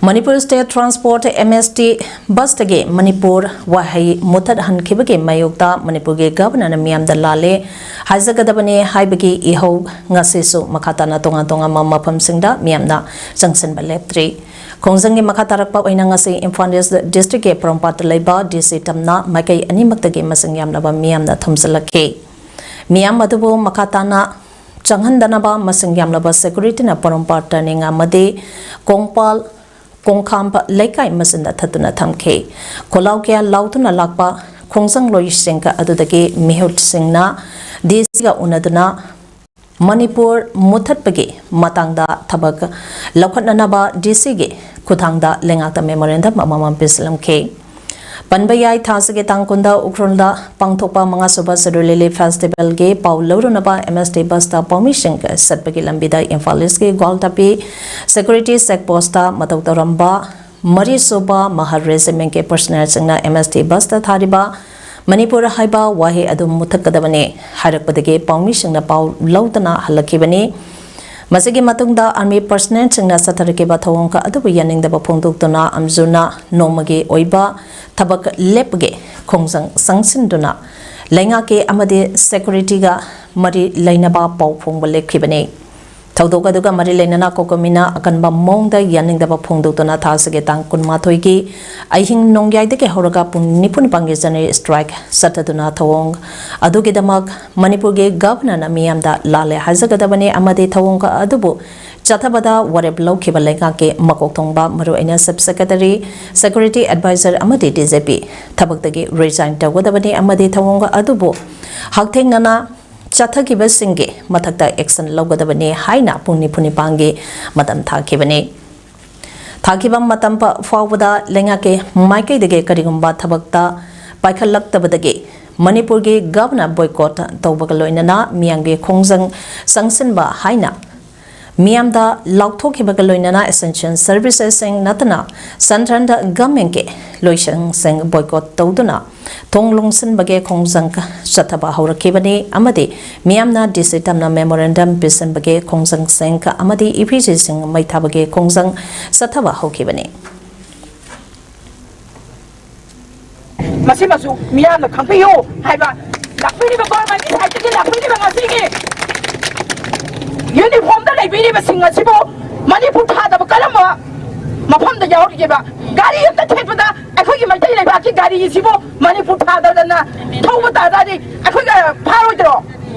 Manipur State Transport, M S T, bus ꯇꯒꯤ ꯃꯅꯤꯄꯨꯔ ꯋꯥꯍꯩ ꯃꯨꯊꯠꯍꯟꯈꯤꯕꯒꯤ ꯃꯥꯌꯣꯛꯇ ꯃꯅꯤꯄꯨꯔꯒꯤ governor ꯅ ꯃꯤꯌꯥꯝꯗ ꯂꯥꯜꯂꯦ ꯍꯥꯏꯖꯒꯗꯕꯅꯤ ꯍꯥꯏꯕꯒꯤ ꯏꯍꯧ ꯉꯁꯤꯁꯨ ꯃꯈꯥ ꯇꯥꯅ ꯇꯣꯉꯥꯟ ꯇꯣꯉꯥꯟꯕ ꯃꯐꯝꯁꯤꯡꯗ ꯃꯤꯌꯥꯝꯅ ꯆꯪꯁꯤꯟꯕ ꯂꯦꯞꯇ꯭ꯔꯤ꯫ ꯈꯣꯡꯖꯪꯒꯤ ꯃꯈꯥ ꯇꯥꯔꯛꯄ ꯑꯣꯏꯅ ꯉꯁꯤ ꯏꯝꯐꯥꯜ East district ꯀꯤ ꯄꯣꯔꯣꯝꯄꯥꯠꯇ ꯂꯩꯕ D C ꯇꯝꯅ ꯃꯥꯏꯀꯩ ꯑꯅꯤꯃꯛꯇꯒꯤ ꯃꯁꯤꯡ ꯌꯥꯝꯂꯕ ꯃꯤꯌꯥꯝꯅ ꯊꯨꯝꯖꯤꯜꯂꯛꯈꯤ꯫ ꯃꯤꯌꯥꯝ ꯑꯗꯨꯕꯨ ꯃꯈꯥ ꯇꯥꯅ ꯆꯪꯍꯟꯗꯅꯕ ꯃꯁꯤꯡ ꯌꯥꯝꯂꯕ security ꯅ ꯄꯣꯔꯣꯝꯄꯥꯠ turning ꯑꯃꯗꯤ ꯀꯣꯡꯄꯥꯜ ꯀꯣꯡꯈꯥꯝꯕ ꯂꯩꯀꯥꯏ ꯃꯆꯤꯟꯗ ꯊꯠꯇꯨꯅ ꯊꯝꯈꯤ꯫ ꯈꯣꯜꯂꯥꯎ ꯀꯌꯥ ꯂꯥꯎꯗꯨꯅ ꯂꯥꯛꯄ ꯈꯣꯡꯖꯪꯂꯣꯏꯁꯤꯡ ꯑꯗꯨꯗꯒꯤ ꯃꯤꯍꯨꯠꯁꯤꯡꯅ D C ꯒ ꯎꯅꯗꯨꯅ ꯃꯅꯤꯄꯨꯔ ꯃꯨꯊꯠꯄꯒꯤ ꯃꯇꯥꯡꯗ ꯊꯕꯛ ꯂꯧꯈꯠꯅꯅꯕ ꯗꯤ ꯁꯤꯒꯤ ꯈꯨꯠꯊꯥꯡꯗ ꯂꯩꯉꯥꯛꯇ ꯃꯦꯃꯣꯔꯦꯟꯗꯝ ꯑꯃꯃꯝ ꯄꯤꯁꯤꯜꯂꯝꯈꯤ꯫ ꯄꯟꯕ ꯌꯥꯏ, ꯊꯥꯁꯤꯒꯤ ꯇꯥꯡ ꯀꯨꯟꯗ ꯎꯈ꯭ꯔꯨꯜꯗ ꯄꯥꯡꯊꯣꯛꯄ ꯃꯉꯥꯁꯨꯕ ꯁꯦꯗꯨꯜ ꯂꯤꯂꯤ ꯐꯦꯁꯇꯤꯚꯦꯜꯒꯤ ꯄꯥꯎ ꯂꯧꯔꯨꯅꯕ ꯑꯦꯝ ꯑꯦꯁ ꯇꯤ ꯕꯁꯇ ꯄꯥꯎꯃꯤꯁꯤꯡ ꯆꯠꯄꯒꯤ ꯂꯝꯕꯤꯗ ꯏꯝꯐꯥꯜ ꯏꯁꯀꯤ ꯒ꯭ꯋꯥꯜꯇꯥꯄꯤ ꯁꯦꯀ꯭ꯌꯨꯔꯤꯇꯤ ꯆꯦꯛ ꯄꯣꯁꯇ ꯃꯇꯧ ꯇꯧꯔꯝꯕ ꯃꯔꯤꯁꯨꯕ ꯃꯍꯥ ꯔꯦꯖꯤꯃꯦꯟꯠꯀꯤ ꯄꯔꯁꯅꯦꯜꯁꯤꯡꯅ ꯑꯦꯝ ꯑꯦꯁ ꯇꯤ ꯕꯁꯇ ꯊꯥꯔꯤꯕ "ꯃꯅꯤꯄꯨꯔ" ꯍꯥꯏꯕ ꯋꯥꯍꯩ ꯑꯗꯨ ꯃꯨꯊꯠꯀꯗꯕꯅꯤ ꯍꯥꯏꯔꯛꯄꯗꯒꯤ ꯄꯥꯎꯃꯤꯁꯤꯡꯅ ꯄꯥꯎ ꯂꯧꯗꯅ ꯍꯜꯂꯛꯈꯤꯕꯅꯤ꯫ ꯃꯁꯤꯒꯤ ꯃꯇꯨꯡꯗ ꯑꯥꯔꯃꯤ ꯄꯔꯁꯅꯦꯜꯁꯤꯡꯅ ꯆꯠꯊꯔꯛꯈꯤꯕ ꯊꯧꯑꯣꯡ ꯑꯗꯨꯕꯨ ꯌꯥꯅꯤꯡꯗꯕ ꯐꯣꯡꯗꯣꯛꯇꯨꯅ ꯑꯝꯖꯨꯅ ꯅꯣꯡꯃꯒꯤ ꯑꯣꯏꯕ ꯊꯕꯛ ꯂꯦꯞꯄꯒꯤ ꯈꯣꯡꯖꯪ ꯆꯪꯁꯤꯟꯗꯨꯅ ꯂꯩꯉꯥꯛꯀꯤ ꯑꯃꯗꯤ ꯁꯦꯀ꯭ꯌꯨꯔꯤꯇꯤꯒ ꯃꯔꯤ ꯂꯩꯅꯕ ꯄꯥꯎ ꯐꯣꯡꯕ ꯂꯦꯞꯈꯤꯕꯅꯤ꯫ ꯊꯧꯗꯣꯛ ꯑꯗꯨꯒ ꯃꯔꯤ ꯂꯩꯅꯅ ꯀꯣꯀꯣꯃꯤꯅ ꯑꯀꯟꯕ ꯃꯑꯣꯡꯗ ꯌꯥꯅꯤꯡꯗꯕ ꯐꯣꯡꯗꯣꯛꯇꯨꯅ ꯊꯥꯁꯤꯒꯤ ꯇꯥꯡ ꯀꯨꯟꯃꯥꯊꯣꯏꯒꯤ ꯑꯍꯤꯡ ꯅꯣꯡꯌꯥꯏꯗꯒꯤ ꯍꯧꯔꯒ ꯄꯨꯡ ꯅꯤꯐꯨ ꯅꯤꯄꯥꯟꯒꯤ ꯖꯦꯅꯔꯦꯜ ꯁ꯭ꯇ꯭ꯔꯥꯏꯛ ꯆꯠꯊꯗꯨꯅ ꯊꯧꯑꯣꯡ ꯑꯗꯨꯒꯤꯗꯃꯛ ꯃꯅꯤꯄꯨꯔꯒꯤ ꯒꯚꯔꯅꯔꯅ ꯃꯤꯌꯥꯝꯗ ꯂꯥꯜꯂꯦ ꯍꯥꯏꯖꯒꯗꯕꯅꯤ ꯑꯃꯗꯤ ꯊꯧꯑꯣꯡ ꯑꯗꯨꯕꯨ ꯆꯠꯊꯕꯗ ꯋꯥꯔꯦꯞ ꯂꯧꯈꯤꯕ ꯂꯩꯉꯥꯛꯀꯤ ꯃꯀꯣꯛ ꯊꯣꯡꯕ, ꯃꯔꯨꯑꯣꯏꯅ ꯆꯤꯐ ꯁꯦꯀ꯭ꯔꯦꯇꯔꯤ, ꯁꯦꯀ꯭ꯌꯨꯔꯤꯇꯤ ꯑꯦꯗꯚꯥꯏꯖꯔ ꯑꯃꯗꯤ ꯗꯤ ꯖꯤ ꯄꯤ ꯊꯕꯛꯇꯒꯤ ꯔꯤꯖꯥꯏꯟ ꯇꯧꯒꯗꯕꯅꯤ ꯑꯃꯗꯤ ꯊꯧꯑꯣꯡ ꯑꯗꯨꯕꯨ ꯍꯛꯊꯦꯡꯅꯅ ꯆꯠꯊꯈꯤꯕꯁꯤꯡꯒꯤ ꯃꯊꯛꯇ ꯑꯦꯛꯁꯟ ꯂꯧꯒꯗꯕꯅꯤ ꯍꯥꯏꯅ ꯄꯨꯡ ꯅꯤꯐꯨ ꯅꯤꯄꯥꯟꯒꯤ ꯃꯇꯝ ꯊꯥꯈꯤꯕꯅꯤ꯫ ꯊꯥꯈꯤꯕ ꯃꯇꯝ ꯄ-, ꯐꯥꯎꯕꯗ ꯂꯩꯉꯥꯛꯀꯤ ꯃꯥꯏꯀꯩꯗꯒꯤ ꯀꯔꯤꯒꯨꯝꯕ ꯊꯕꯛꯇ ꯄꯥꯏꯈꯠꯂꯛꯇꯕꯗꯒꯤ ꯃꯅꯤꯄꯨꯔꯒꯤ ꯒꯚꯔꯅꯔ ꯕꯣꯏꯀꯣꯠ ꯇꯧꯕꯒ ꯂꯣꯏꯅꯅ ꯃꯤꯌꯥꯝꯒꯤ ꯈꯣꯡꯖꯪ ꯆꯪꯁꯤꯟꯕ ꯍꯥꯏꯅ ꯃꯤꯌꯥꯝꯗ ꯂꯥꯎꯊꯣꯛꯈꯤꯕꯒ ꯂꯣꯏꯅꯅ ꯑꯦꯁꯦꯟꯁꯤꯌꯦꯜ ꯁꯔꯚꯤꯁꯦꯁꯁꯤꯡ ꯅꯠꯇꯅ ꯁꯦꯟꯇ꯭ꯔꯦꯜ ꯒꯚꯔꯟꯃꯦꯟꯠꯀꯤ ꯂꯣꯏꯁꯪꯁꯤꯡ ꯕꯣꯏꯀꯣꯠ ꯇꯧꯗꯨꯅ ꯊꯣꯡ ꯂꯣꯟꯁꯤꯟꯕꯒꯤ ꯈꯣꯡꯖꯪ ꯆꯠꯊꯕ ꯍꯧꯔꯛꯈꯤꯕꯅꯤ ꯑꯃꯗꯤ ꯃꯤꯌꯥꯝꯅ ꯗꯤ ꯁꯤ ꯇꯝꯅ ꯃꯦꯃꯣꯔꯦꯟꯗꯝ ꯄꯤꯁꯤꯟꯕꯒꯤ ꯈꯣꯡꯖꯪꯁꯤꯡ ꯑꯃꯗꯤ ꯏ ꯚꯤ ꯖꯤꯁꯤꯡ ꯃꯩ ꯊꯥꯕꯒꯤ ꯈꯣꯡꯖꯪ ꯆꯠꯊꯕ ꯍꯧꯈꯤꯕꯅꯤ꯫ ꯃꯁꯤꯃꯁꯨ ꯃꯤꯌꯥꯝꯅ ꯈꯪꯕꯤꯌꯨ ꯍꯥꯏꯕ ꯂꯥꯛꯄꯤꯔꯤꯕ ꯒꯣꯔꯃꯦꯟꯒꯤ ꯁꯥꯏꯠꯇꯒꯤ ꯂꯥꯛꯄꯤꯔꯤꯕ ꯉꯁꯤꯒꯤ ꯌꯨꯅꯤꯐꯣꯔꯝꯗ ꯂꯩꯕꯤꯔꯤꯕꯁꯤꯡ ꯑꯁꯤꯕꯨ ꯃꯅꯤꯄꯨꯔ ꯊꯥꯗꯕ ꯀꯔꯝꯕ ꯃꯐꯝꯗ ꯌꯥꯎꯔꯤꯒꯦꯕ? ꯒꯥꯔꯤ ꯑꯝꯇ ꯊꯦꯠꯄꯗ ꯑꯩꯈꯣꯏꯒꯤ ꯃꯩꯇꯩ ꯂꯩꯕꯥꯛꯀꯤ ꯒꯥꯔꯤꯁꯤꯕꯨ ꯃꯅꯤꯄꯨꯔ ꯊꯥꯗꯗꯅ ꯊꯧꯕ ꯇꯥꯔꯗꯤ ꯑꯩꯈꯣꯏꯒ ꯐꯥꯔꯣꯏꯗ꯭ꯔꯣ?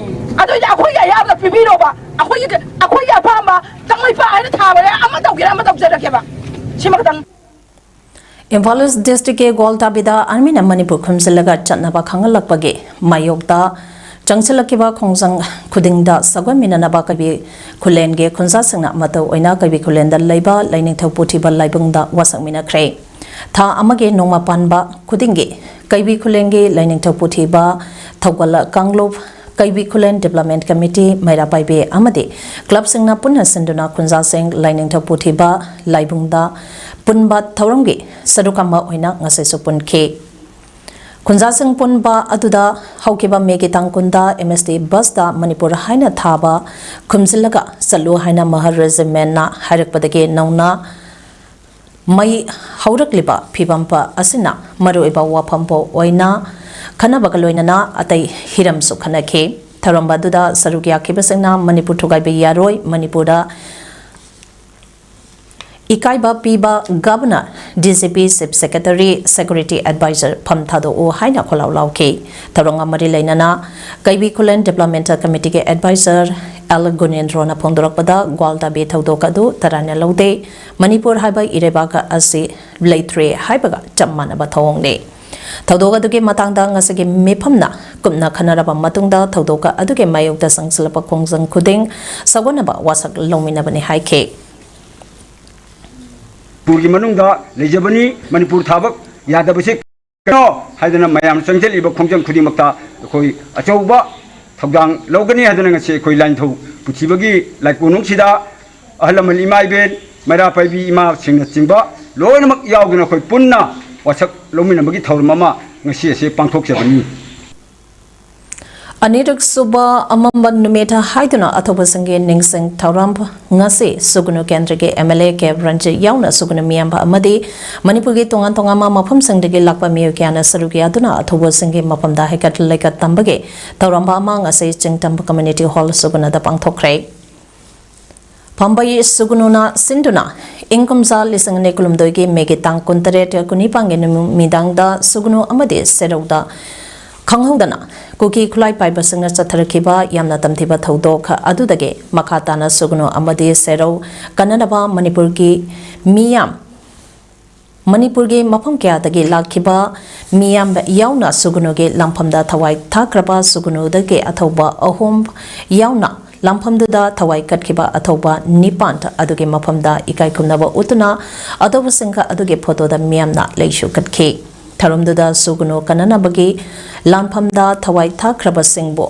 ꯑꯗꯨꯏꯗꯤ ꯑꯩꯈꯣꯏꯒꯤ ꯑꯌꯥꯝꯕ ꯄꯤꯕꯤꯔꯣꯕ꯫ ꯑꯩꯈꯣꯏꯒꯤ, ꯑꯩꯈꯣꯏꯒꯤ ꯑꯄꯥꯝꯕ ꯀꯪꯂꯩꯄꯥꯛ ꯍꯥꯏꯅ ꯊꯥꯕꯅꯦ, ꯑꯃ ꯇꯧꯒꯦꯔꯥ ꯑꯃ ꯇꯧꯖꯔꯒꯦꯕ꯫ ꯁꯤꯃ ꯈꯛꯇꯪ꯫ ꯏꯝꯐꯥꯜ ꯏꯁ ꯗꯤꯁꯇ꯭ꯔꯤꯛꯀꯤ ꯒꯣꯜꯇꯥꯕꯤꯗ ꯑꯥꯔꯃꯤꯅ ꯃꯅꯤꯄꯨꯔ ꯈꯨꯝꯖꯤꯜꯂꯒ ꯆꯠꯅꯕ ꯈꯪꯍꯜꯂꯛꯄꯒꯤ ꯃꯥꯌꯣꯛꯇ ꯆꯪꯁꯤꯜꯂꯛꯈꯤꯕ ꯈꯣꯡꯖꯪ ꯈꯨꯗꯤꯡꯗ ꯁꯥꯒꯣꯟꯃꯤꯟꯅꯅꯕ ꯀꯩꯕꯤ ꯈꯨꯂꯦꯟꯒꯤ ꯈꯨꯟꯖꯥꯁꯤꯡꯅ ꯃꯇꯧ ꯑꯣꯏꯅ ꯀꯩꯕꯤ ꯈꯨꯂꯦꯟꯗ ꯂꯩꯕ ꯂꯥꯏꯅꯤꯡꯊꯧ ꯄꯨꯊꯤꯕ ꯂꯥꯏꯕꯨꯡꯗ ꯋꯥꯁꯛꯃꯤꯟꯅꯈ꯭ꯔꯦ꯫ ꯊꯥ ꯑꯃꯒꯤ ꯅꯣꯡꯃ ꯄꯥꯟꯕ ꯈꯨꯗꯤꯡꯒꯤ ꯀꯩꯕꯤ ꯈꯨꯂꯦꯟꯒꯤ ꯂꯥꯏꯅꯤꯡꯊꯧ ꯄꯨꯊꯤꯕ ꯊꯧꯒꯜ ꯀꯥꯡꯂꯨꯞ, ꯀꯩꯕꯤ ꯈꯨꯂꯦꯟ Development Committee, ꯃꯩꯔꯥ ꯄꯥꯏꯕꯤ ꯑꯃꯗꯤ clubꯁꯤꯡꯅ ꯄꯨꯟꯅ ꯁꯤꯟꯗꯨꯅ ꯈꯨꯟꯖꯥꯁꯤꯡ ꯂꯥꯏꯅꯤꯡꯊꯧ ꯄꯨꯊꯤꯕ ꯂꯥꯏꯕꯨꯡꯗ ꯄꯨꯟꯕ ꯊꯧꯔꯝꯒꯤ ꯁꯔꯨꯛ ꯑꯃ ꯑꯣꯏꯅ ꯉꯁꯤꯁꯨ ꯄꯨꯟꯈꯤ꯫ ꯈꯨꯟꯖꯥꯁꯤꯡ ꯄꯨꯟꯕ ꯑꯗꯨꯗ ꯍꯧꯈꯤꯕ ꯃꯦꯒꯤ ꯇꯥꯡ ꯀꯨꯟꯗ M S T busꯇ ꯃꯅꯤꯄꯨꯔ ꯍꯥꯏꯅ ꯊꯥꯕ ꯈꯨꯝꯖꯤꯜꯂꯒ ꯆꯠꯂꯨ ꯍꯥꯏꯅ ꯃꯍꯔ Regimentꯅ ꯍꯥꯏꯔꯛꯄꯗꯒꯤ ꯅꯧꯅ ꯃꯩ ꯍꯧꯔꯛꯂꯤꯕ ꯐꯤꯕꯝ ꯑꯁꯤꯅ ꯃꯔꯨꯑꯣꯏꯕ ꯋꯥꯐꯝꯕꯨ ꯑꯣꯏꯅ ꯈꯟꯅꯕꯒ ꯂꯣꯏꯅꯅ ꯑꯇꯩ ꯍꯤꯔꯝꯁꯨ ꯈꯟꯅꯈꯤ꯫ ꯊꯧꯔꯝ ꯑꯗꯨꯗ ꯁꯔꯨꯛ ꯌꯥꯈꯤꯕꯁꯤꯡꯅ ꯃꯅꯤꯄꯨꯔ ꯊꯨꯒꯥꯏꯕ ꯌꯥꯔꯣꯏ, ꯃꯅꯤꯄꯨꯔꯗ ꯏꯀꯥꯏꯕ ꯄꯤꯕ Governor, D G P, Chief Secretary, Security Advisor ꯐꯝ ꯊꯥꯗꯣꯛꯎ ꯍꯥꯏꯅ ꯈꯣꯜꯂꯥꯎ ꯂꯥꯎꯈꯤ꯫ ꯊꯧꯔꯝꯒ ꯃꯔꯤ ꯂꯩꯅꯅ ꯀꯩꯕꯤ ꯈꯨꯂꯦꯟ Developmental Committeeꯒꯤ Advisor L ꯒꯨꯅꯦꯟꯗ꯭ꯔꯣꯅ ꯐꯣꯡꯗꯣꯔꯛꯄꯗ ꯒ꯭ꯋꯥꯜ ꯇꯥꯕꯤ ꯊꯧꯗꯣꯛ ꯑꯗꯨ ꯇꯔꯥꯏꯅ ꯂꯧꯗꯦ꯫ ꯃꯅꯤꯄꯨꯔ ꯍꯥꯏꯕ ꯏꯔꯩꯕꯥꯛ ꯑꯁꯤ ꯂꯩꯇ꯭ꯔꯦ ꯍꯥꯏꯕꯒ ꯆꯞ ꯃꯥꯟꯅꯕ ꯊꯧꯑꯣꯡꯅꯤ꯫ ꯊꯧꯗꯣꯛ ꯑꯗꯨꯒꯤ ꯃꯇꯥꯡꯗ ꯉꯁꯤꯒꯤ ꯃꯤꯐꯝꯅ ꯀꯨꯞꯅ ꯈꯟꯅꯔꯕ ꯃꯇꯨꯡꯗ ꯊꯧꯗꯣꯛ ꯑꯗꯨꯒꯤ ꯃꯥꯌꯣꯛꯇ ꯆꯪꯁꯤꯜꯂꯛꯄ ꯈꯣꯡꯖꯪ ꯈꯨꯗꯤꯡ ꯁꯥꯒꯣꯟꯅꯕ ꯋꯥꯁꯛ ꯂꯧꯃꯤꯟꯅꯕꯅꯤ ꯍꯥꯏꯈꯤ꯫ ꯃꯅꯤꯄꯨꯔꯒꯤ ꯃꯅꯨꯡꯗ ꯂꯩꯖꯕꯅꯤ, ꯃꯅꯤꯄꯨꯔ ꯊꯥꯕ ꯌꯥꯗꯕꯁꯦ ꯀꯩꯅꯣ ꯍꯥꯏꯗꯅ ꯃꯌꯥꯝ ꯆꯪꯁꯤꯜꯂꯤꯕ ꯈꯣꯡꯖꯪ ꯈꯨꯗꯤꯡꯃꯛꯇ ꯑꯩꯈꯣꯏ ꯑꯆꯧꯕ ꯊꯧꯗꯥꯡ ꯂꯧꯒꯅꯤ ꯍꯥꯏꯗꯅ ꯉꯁꯤ ꯑꯩꯈꯣꯏ ꯂꯥꯏꯅꯤꯡꯊꯧ ꯄꯨꯊꯤꯕꯒꯤ ꯂꯥꯏꯀꯣꯅꯨꯡꯁꯤꯗ ꯑꯍꯜ ꯂꯃꯟ ꯏꯃꯥ ꯏꯕꯦꯟ, ꯃꯩꯔꯥ ꯄꯥꯏꯕꯤ ꯏꯃꯥꯁꯤꯡꯅꯆꯤꯡꯕ ꯂꯣꯏꯅꯃꯛ ꯌꯥꯎꯗꯨꯅ ꯑꯩꯈꯣꯏ ꯄꯨꯟꯅ ꯋꯥꯁꯛ ꯂꯧꯃꯤꯟꯅꯕꯒꯤ ꯊꯧꯔꯝ ꯑꯃ ꯉꯁꯤ ꯑꯁꯤ ꯄꯥꯡꯊꯣꯛꯆꯕꯅꯤ꯫ ꯑꯅꯤꯔꯛ ꯁꯨꯕ ꯑꯃꯝꯕ ꯅꯨꯃꯤꯠ ꯍꯥꯏꯗꯨꯅ ꯑꯊꯧꯕꯁꯤꯡꯒꯤ ꯅꯤꯡꯁꯤꯡ ꯊꯧꯔꯝ ꯉꯁꯤ ꯁꯨꯒꯅꯨ ꯀꯦꯟꯗ꯭ꯔꯒꯤ M L A ꯀꯦ ꯔꯟꯖꯤꯠ ꯌꯥꯎꯅ ꯁꯨꯒꯅꯨ ꯃꯤꯌꯥꯝꯕ ꯑꯃꯗꯤ ꯃꯅꯤꯄꯨꯔꯒꯤ ꯇꯣꯉꯥꯟ ꯇꯣꯉꯥꯟꯕ ꯃꯐꯝꯁꯤꯡꯗꯒꯤ ꯂꯥꯛꯄ ꯃꯤꯑꯣꯏ ꯀꯌꯥꯅ ꯁꯔꯨꯛ ꯌꯥꯗꯨꯅ ꯑꯊꯧꯕꯁꯤꯡꯒꯤ ꯃꯐꯝꯗ ꯍꯩꯀꯠ ꯂꯩꯀꯠ ꯇꯝꯕꯒꯤ ꯊꯧꯔꯝ ꯑꯃ ꯉꯁꯤ ꯆꯤꯡꯇꯝꯕ Community Hall ꯁꯨꯒꯅꯨꯗ ꯄꯥꯡꯊꯣꯛꯈ꯭ꯔꯦ꯫ ꯄꯥꯝꯕꯩ ꯁꯨꯒꯅꯨꯅ ꯁꯤꯟꯗꯨꯅ ꯏꯪ ꯀꯨꯝꯖꯥ ꯂꯤꯁꯤꯡ ꯑꯅꯤ ꯀꯨꯟꯍꯨꯝꯗꯣꯏꯒꯤ ꯃꯦꯒꯤ ꯇꯥꯡ ꯀꯨꯟꯇꯔꯦꯠ, ꯀꯨꯟꯅꯤꯄꯥꯟꯒꯤ ꯅꯨꯃꯤꯗꯥꯡꯗ ꯁꯨꯒꯅꯨ ꯑꯃꯗꯤ ꯁꯦꯔꯧꯗ ꯈꯪꯍꯧꯗꯅ ꯀꯨꯀꯤ ꯈꯨꯠꯂꯥꯏ ꯄꯥꯏꯕꯁꯤꯡꯅ ꯆꯠꯊꯔꯛꯈꯤꯕ ꯌꯥꯝꯅ ꯇꯝꯊꯤꯕ ꯊꯧꯗꯣꯛ ꯑꯗꯨꯗꯒꯤ ꯃꯈꯥ ꯇꯥꯅ ꯁꯨꯒꯅꯨ ꯑꯃꯗꯤ ꯁꯦꯔꯧ ꯀꯟꯅꯅꯕ ꯃꯅꯤꯄꯨꯔꯒꯤ ꯃꯤꯌꯥꯝ ꯃꯅꯤꯄꯨꯔꯒꯤ ꯃꯐꯝ ꯀꯌꯥꯗꯒꯤ ꯂꯥꯛꯈꯤꯕ ꯃꯤꯌꯥꯝ ꯌꯥꯎꯅ ꯁꯨꯒꯨꯅꯨꯒꯤ ꯂꯥꯟꯐꯝꯗ ꯊꯋꯥꯏ ꯊꯥꯈ꯭ꯔꯕ ꯁꯨꯒꯨꯅꯨꯗꯒꯤ ꯑꯊꯧꯕ ꯑꯍꯨꯝ ꯌꯥꯎꯅ ꯂꯥꯟꯐꯝꯗꯨꯗ ꯊꯋꯥꯏ ꯀꯠꯈꯤꯕ ꯑꯊꯧꯕ ꯅꯤꯄꯥꯟ ꯑꯗꯨꯒꯤ ꯃꯐꯝꯗ ꯏꯀꯥꯏ ꯈꯨꯝꯅꯕ ꯎꯠꯇꯨꯅ ꯑꯊꯧꯕꯁꯤꯡ ꯑꯗꯨꯒꯤ ꯐꯣꯇꯣꯗ ꯃꯤꯌꯥꯝꯅ ꯂꯩꯁꯨ ꯀꯠꯈꯤ꯫ ꯊꯧꯔꯝꯗꯨꯗ ꯁꯨꯒꯨꯅꯨ ꯀꯟꯅꯅꯕꯒꯤ ꯂꯥꯟꯐꯝꯗ ꯊꯋꯥꯏ ꯊꯥꯈ꯭ꯔꯕꯁꯤꯡꯕꯨ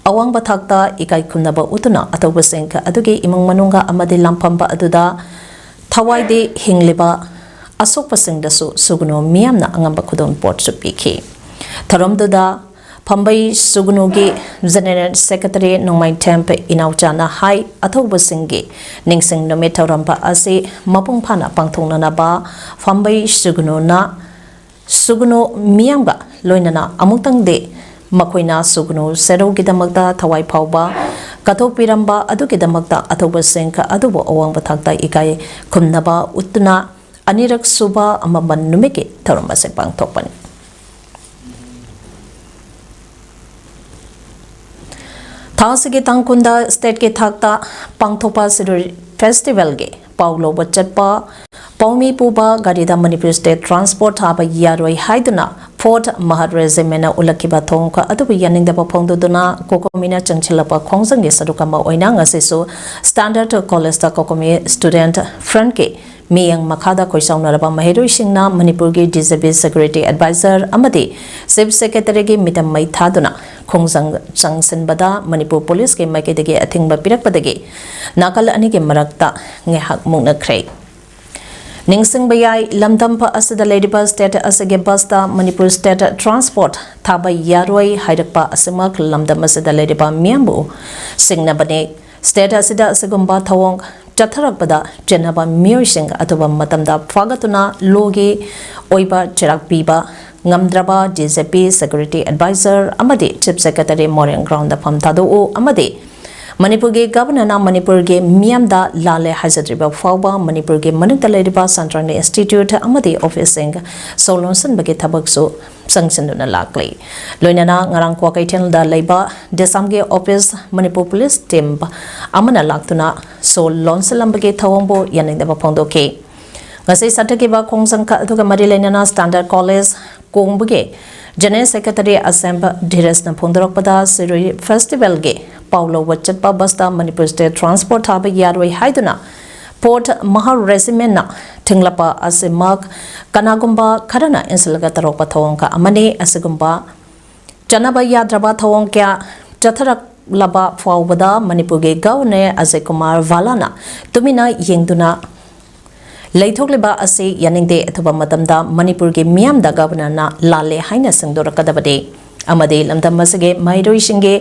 ꯑꯋꯥꯡꯕ ꯊꯥꯛꯇ ꯏꯀꯥꯏ ꯈꯨꯝꯅꯕ ꯎꯠꯇꯨꯅ ꯑꯊꯧꯕꯁꯤꯡ ꯑꯗꯨꯒꯤ ꯏꯃꯨꯡ ꯃꯅꯨꯡꯒ ꯑꯃꯗꯤ ꯂꯥꯟꯐꯝꯕ ꯑꯗꯨꯗ ꯊꯋꯥꯏꯗꯤ ꯍꯤꯡꯂꯤꯕ ꯑꯁꯣꯛꯄꯁꯤꯡꯗꯁꯨ ꯁꯨꯒꯨꯅꯨ ꯃꯤꯌꯥꯝꯅ ꯑꯉꯝꯕ ꯈꯨꯗꯣꯜꯄꯣꯠꯁꯨ ꯄꯤꯈꯤ꯫ ꯊꯧꯔꯝꯗꯨꯗ ꯐꯝꯕꯩ ꯁꯨꯒꯨꯅꯨꯒꯤ General Secretary ꯅꯣꯡꯃꯥꯏꯊꯦꯝ ꯏꯅꯥꯎꯆꯥꯅ ꯍꯥꯏ, ꯑꯊꯧꯕꯁꯤꯡꯒꯤ ꯅꯤꯡꯁꯤꯡ ꯅꯨꯃꯤꯠ ꯊꯧꯔꯝ ꯑꯁꯤ ꯃꯄꯨꯡ ꯐꯥꯅ ꯄꯥꯡꯊꯣꯛꯅꯅꯕ ꯐꯝꯕꯩ ꯁꯨꯒꯨꯅꯨꯅ ꯁꯨꯒꯨꯅꯨ ꯃꯤꯌꯥꯝꯒ ꯂꯣꯏꯅꯅ ꯑꯃꯨꯛꯇꯪꯗꯤ ꯃꯈꯣꯏꯅ ꯁꯨꯒꯨꯅꯨ ꯁꯦꯔꯧꯒꯤꯗꯃꯛꯇ ꯊꯋꯥꯏ ꯐꯥꯎꯕ ꯀꯠꯊꯣꯛꯄꯤꯔꯝꯕ ꯑꯗꯨꯒꯤꯗꯃꯛꯇ ꯑꯊꯧꯕꯁꯤꯡ ꯑꯗꯨꯕꯨ ꯑꯋꯥꯡꯕ ꯊꯥꯛꯇ ꯏꯀꯥꯏ ꯈꯨꯝꯅꯕ ꯎꯠꯇꯨꯅ ꯑꯅꯤꯔꯛ ꯁꯨꯕ ꯑꯃꯝꯕ ꯅꯨꯃꯤꯠꯀꯤ ꯊꯧꯔꯝ ꯑꯁꯤ ꯄꯥꯡꯊꯣꯛꯄꯅꯤ꯫ ꯊꯥ ꯑꯁꯤꯒꯤ ꯇꯥꯡ ꯀꯨꯟꯗ stateꯀꯤ ꯊꯥꯛꯇ ꯄꯥꯡꯊꯣꯛꯄ ꯁꯤꯔꯣꯏ Festivalꯒꯤ ꯄꯥꯎ ꯂꯧꯕ ꯆꯠꯄ ꯄꯥꯎꯃꯤ ꯄꯨꯕ ꯒꯥꯔꯤꯗ ꯃꯅꯤꯄꯨꯔ State Transport ꯊꯥꯕ ꯌꯥꯔꯣꯏ ꯍꯥꯏꯗꯨꯅ Fourth Mahar Regimentꯅ ꯎꯠꯂꯛꯈꯤꯕ ꯊꯧꯑꯣꯡ ꯑꯗꯨꯕꯨ ꯌꯥꯅꯤꯡꯗꯕ ꯐꯣꯡꯗꯣꯛꯇꯨꯅ COCOMIꯅ ꯆꯪꯁꯤꯜꯂꯛꯄ ꯈꯣꯡꯖꯪꯒꯤ ꯁꯔꯨꯛ ꯑꯃ ꯑꯣꯏꯅ ꯉꯁꯤꯁꯨ Standard Collegeꯇ COCOMI Student Frontꯀꯤ ꯃꯤꯌꯦꯡ ꯃꯈꯥꯗ ꯈꯣꯏꯁꯥꯎꯅꯔꯕ ꯃꯍꯩꯔꯣꯏꯁꯤꯡꯅ ꯃꯅꯤꯄꯨꯔꯒꯤ DGP Security Advisor ꯑꯃꯗꯤ Chief Secretaryꯒꯤ ꯃꯤꯇꯝ ꯃꯩ ꯊꯥꯗꯨꯅ ꯈꯣꯡꯖꯪ ꯆꯪꯁꯤꯟꯕꯗ ꯃꯅꯤꯄꯨꯔ Policeꯀꯤ ꯃꯥꯏꯀꯩꯗꯒꯤ ꯑꯊꯤꯡꯕ ꯄꯤꯔꯛꯄꯗꯒꯤ ꯅꯥꯀꯜ ꯑꯅꯤꯒꯤ ꯃꯔꯛꯇ ꯉꯥꯏꯍꯥꯛ ꯃꯨꯛꯅꯈ꯭ꯔꯦ꯫ ꯅꯤꯡꯁꯤꯡꯕ ꯌꯥꯏ, ꯂꯝꯗꯝ ꯑꯁꯤꯗ ꯂꯩꯔꯤꯕ state ꯑꯁꯤꯒꯤ busꯇ ꯃꯅꯤꯄꯨꯔ State Transport ꯊꯥꯕ ꯌꯥꯔꯣꯏ ꯍꯥꯏꯔꯛꯄ ꯑꯁꯤꯃꯛ ꯂꯝꯗꯝ ꯑꯁꯤꯗ ꯂꯩꯔꯤꯕ ꯃꯤꯌꯥꯝꯕꯨ ꯁꯤꯡꯅꯕꯅꯤ꯫ State ꯑꯁꯤꯗ ꯑꯁꯤꯒꯨꯝꯕ ꯊꯧꯑꯣꯡ ꯆꯠꯊꯔꯛꯄꯗ ꯆꯦꯟꯅꯕ ꯃꯤꯑꯣꯏꯁꯤꯡ ꯑꯊꯨꯕ ꯃꯇꯝꯗ ꯐꯥꯒꯠꯇꯨꯅ lawꯒꯤ ꯑꯣꯏꯕ ꯆꯩꯔꯥꯛ ꯄꯤꯕ ꯉꯝꯗ꯭ꯔꯕ DGP, Security Advisor ꯑꯃꯗꯤ Chief Secretary ꯃꯣꯏꯔꯥꯡ groundꯗ ꯐꯝ ꯊꯥꯗꯣꯛꯎ ꯑꯃꯗꯤ ꯃꯅꯤꯄꯨꯔꯒꯤ Governorꯅ ꯃꯅꯤꯄꯨꯔꯒꯤ ꯃꯤꯌꯥꯝꯗ ꯂꯥꯜꯂꯦ ꯍꯥꯏꯖꯗ꯭ꯔꯤꯕ ꯐꯥꯎꯕ ꯃꯅꯤꯄꯨꯔꯒꯤ ꯃꯅꯨꯡꯗ ꯂꯩꯔꯤꯕ ꯁꯥꯟꯇ꯭ꯔꯅꯤ institute ꯑꯃꯗꯤ officeꯁꯤꯡ ꯁꯣ ꯂꯣꯟꯁꯤꯟꯕꯒꯤ ꯊꯕꯛꯁꯨ ꯆꯪꯁꯤꯟꯗꯨꯅ ꯂꯥꯛꯂꯤ꯫ ꯂꯣꯏꯅꯅ ꯉꯔꯥꯡ ꯀ꯭ꯋꯥꯀꯩꯊꯦꯜꯗ ꯂꯩꯕ DISHAMꯒꯤ office ꯃꯅꯤꯄꯨꯔ Police team ꯑꯃꯅ ꯂꯥꯛꯇꯨꯅ ꯁꯣ ꯂꯣꯟꯁꯤꯜꯂꯝꯕꯒꯤ ꯊꯧꯑꯣꯡꯕꯨ ꯌꯥꯅꯤꯡꯗꯕ ꯐꯣꯡꯗꯣꯛꯈꯤ꯫ ꯉꯁꯤ ꯆꯠꯊꯈꯤꯕ ꯈꯣꯡꯖꯪ ꯑꯗꯨꯒ ꯃꯔꯤ ꯂꯩꯅꯅ ꯁ꯭ꯇꯥꯟꯗꯔꯗ ꯀꯣꯂꯦꯖ ꯀꯣꯡꯕꯒꯤ ꯖꯦꯅꯔꯦꯜ ꯁꯦꯀ꯭ꯔꯦꯇꯔꯤ ꯑꯁꯦꯝꯕ ꯙꯤꯔꯦꯁꯅ ꯐꯣꯡꯗꯣꯔꯛꯄꯗ, ꯁꯤꯔꯣꯏ ꯐꯦꯁꯇꯤꯚꯦꯜꯒꯤ ꯄꯥꯎ ꯂꯧꯕ ꯆꯠꯄ ꯕꯁꯇ ꯃꯅꯤꯄꯨꯔ ꯁ꯭ꯇꯦꯠ ꯇ꯭ꯔꯥꯟꯁꯄꯣꯔꯠ ꯊꯥꯕ ꯌꯥꯔꯣꯏ ꯍꯥꯏꯗꯨꯅ ꯐꯣꯔꯠ ꯃꯍꯥ ꯔꯦꯖꯤꯃꯦꯟꯅ ꯊꯤꯡꯂꯛꯄ ꯑꯁꯤꯃꯛ ꯀꯅꯥꯒꯨꯝꯕ ꯈꯔꯅ ꯏꯟꯁꯤꯜꯂꯒ ꯇꯧꯔꯛꯄ ꯊꯧꯑꯣꯡ ꯈꯔ ꯑꯃꯅꯤ꯫ ꯑꯁꯤꯒꯨꯝꯕ ꯆꯠꯅꯕ ꯌꯥꯗ꯭ꯔꯕ ꯊꯧꯑꯣꯡ ꯀꯌꯥ ꯆꯠꯊꯔꯛꯂꯕ ꯐꯥꯎꯕꯗ ꯃꯅꯤꯄꯨꯔꯒꯤ ꯒꯚꯔꯅꯔ ꯑꯖꯌ ꯀꯨꯃꯥꯔ ꯚꯥꯂꯥꯅ ꯇꯨꯃꯤꯟꯅ ꯌꯦꯡꯗꯨꯅ ꯂꯩꯊꯣꯛꯂꯤꯕ ꯑꯁꯤ ꯌꯥꯅꯤꯡꯗꯦ꯫ ꯑꯊꯨꯕ ꯃꯇꯝꯗ ꯃꯅꯤꯄꯨꯔꯒꯤ ꯃꯤꯌꯥꯝꯗ ꯒꯚꯔꯅꯔꯅ ꯂꯥꯜꯂꯦ ꯍꯥꯏꯅ ꯁꯦꯡꯗꯣꯔꯛꯀꯗꯕꯅꯤ ꯑꯃꯗꯤ ꯂꯝꯗꯝ ꯑꯁꯤꯒꯤ ꯃꯍꯩꯔꯣꯏꯁꯤꯡꯒꯤ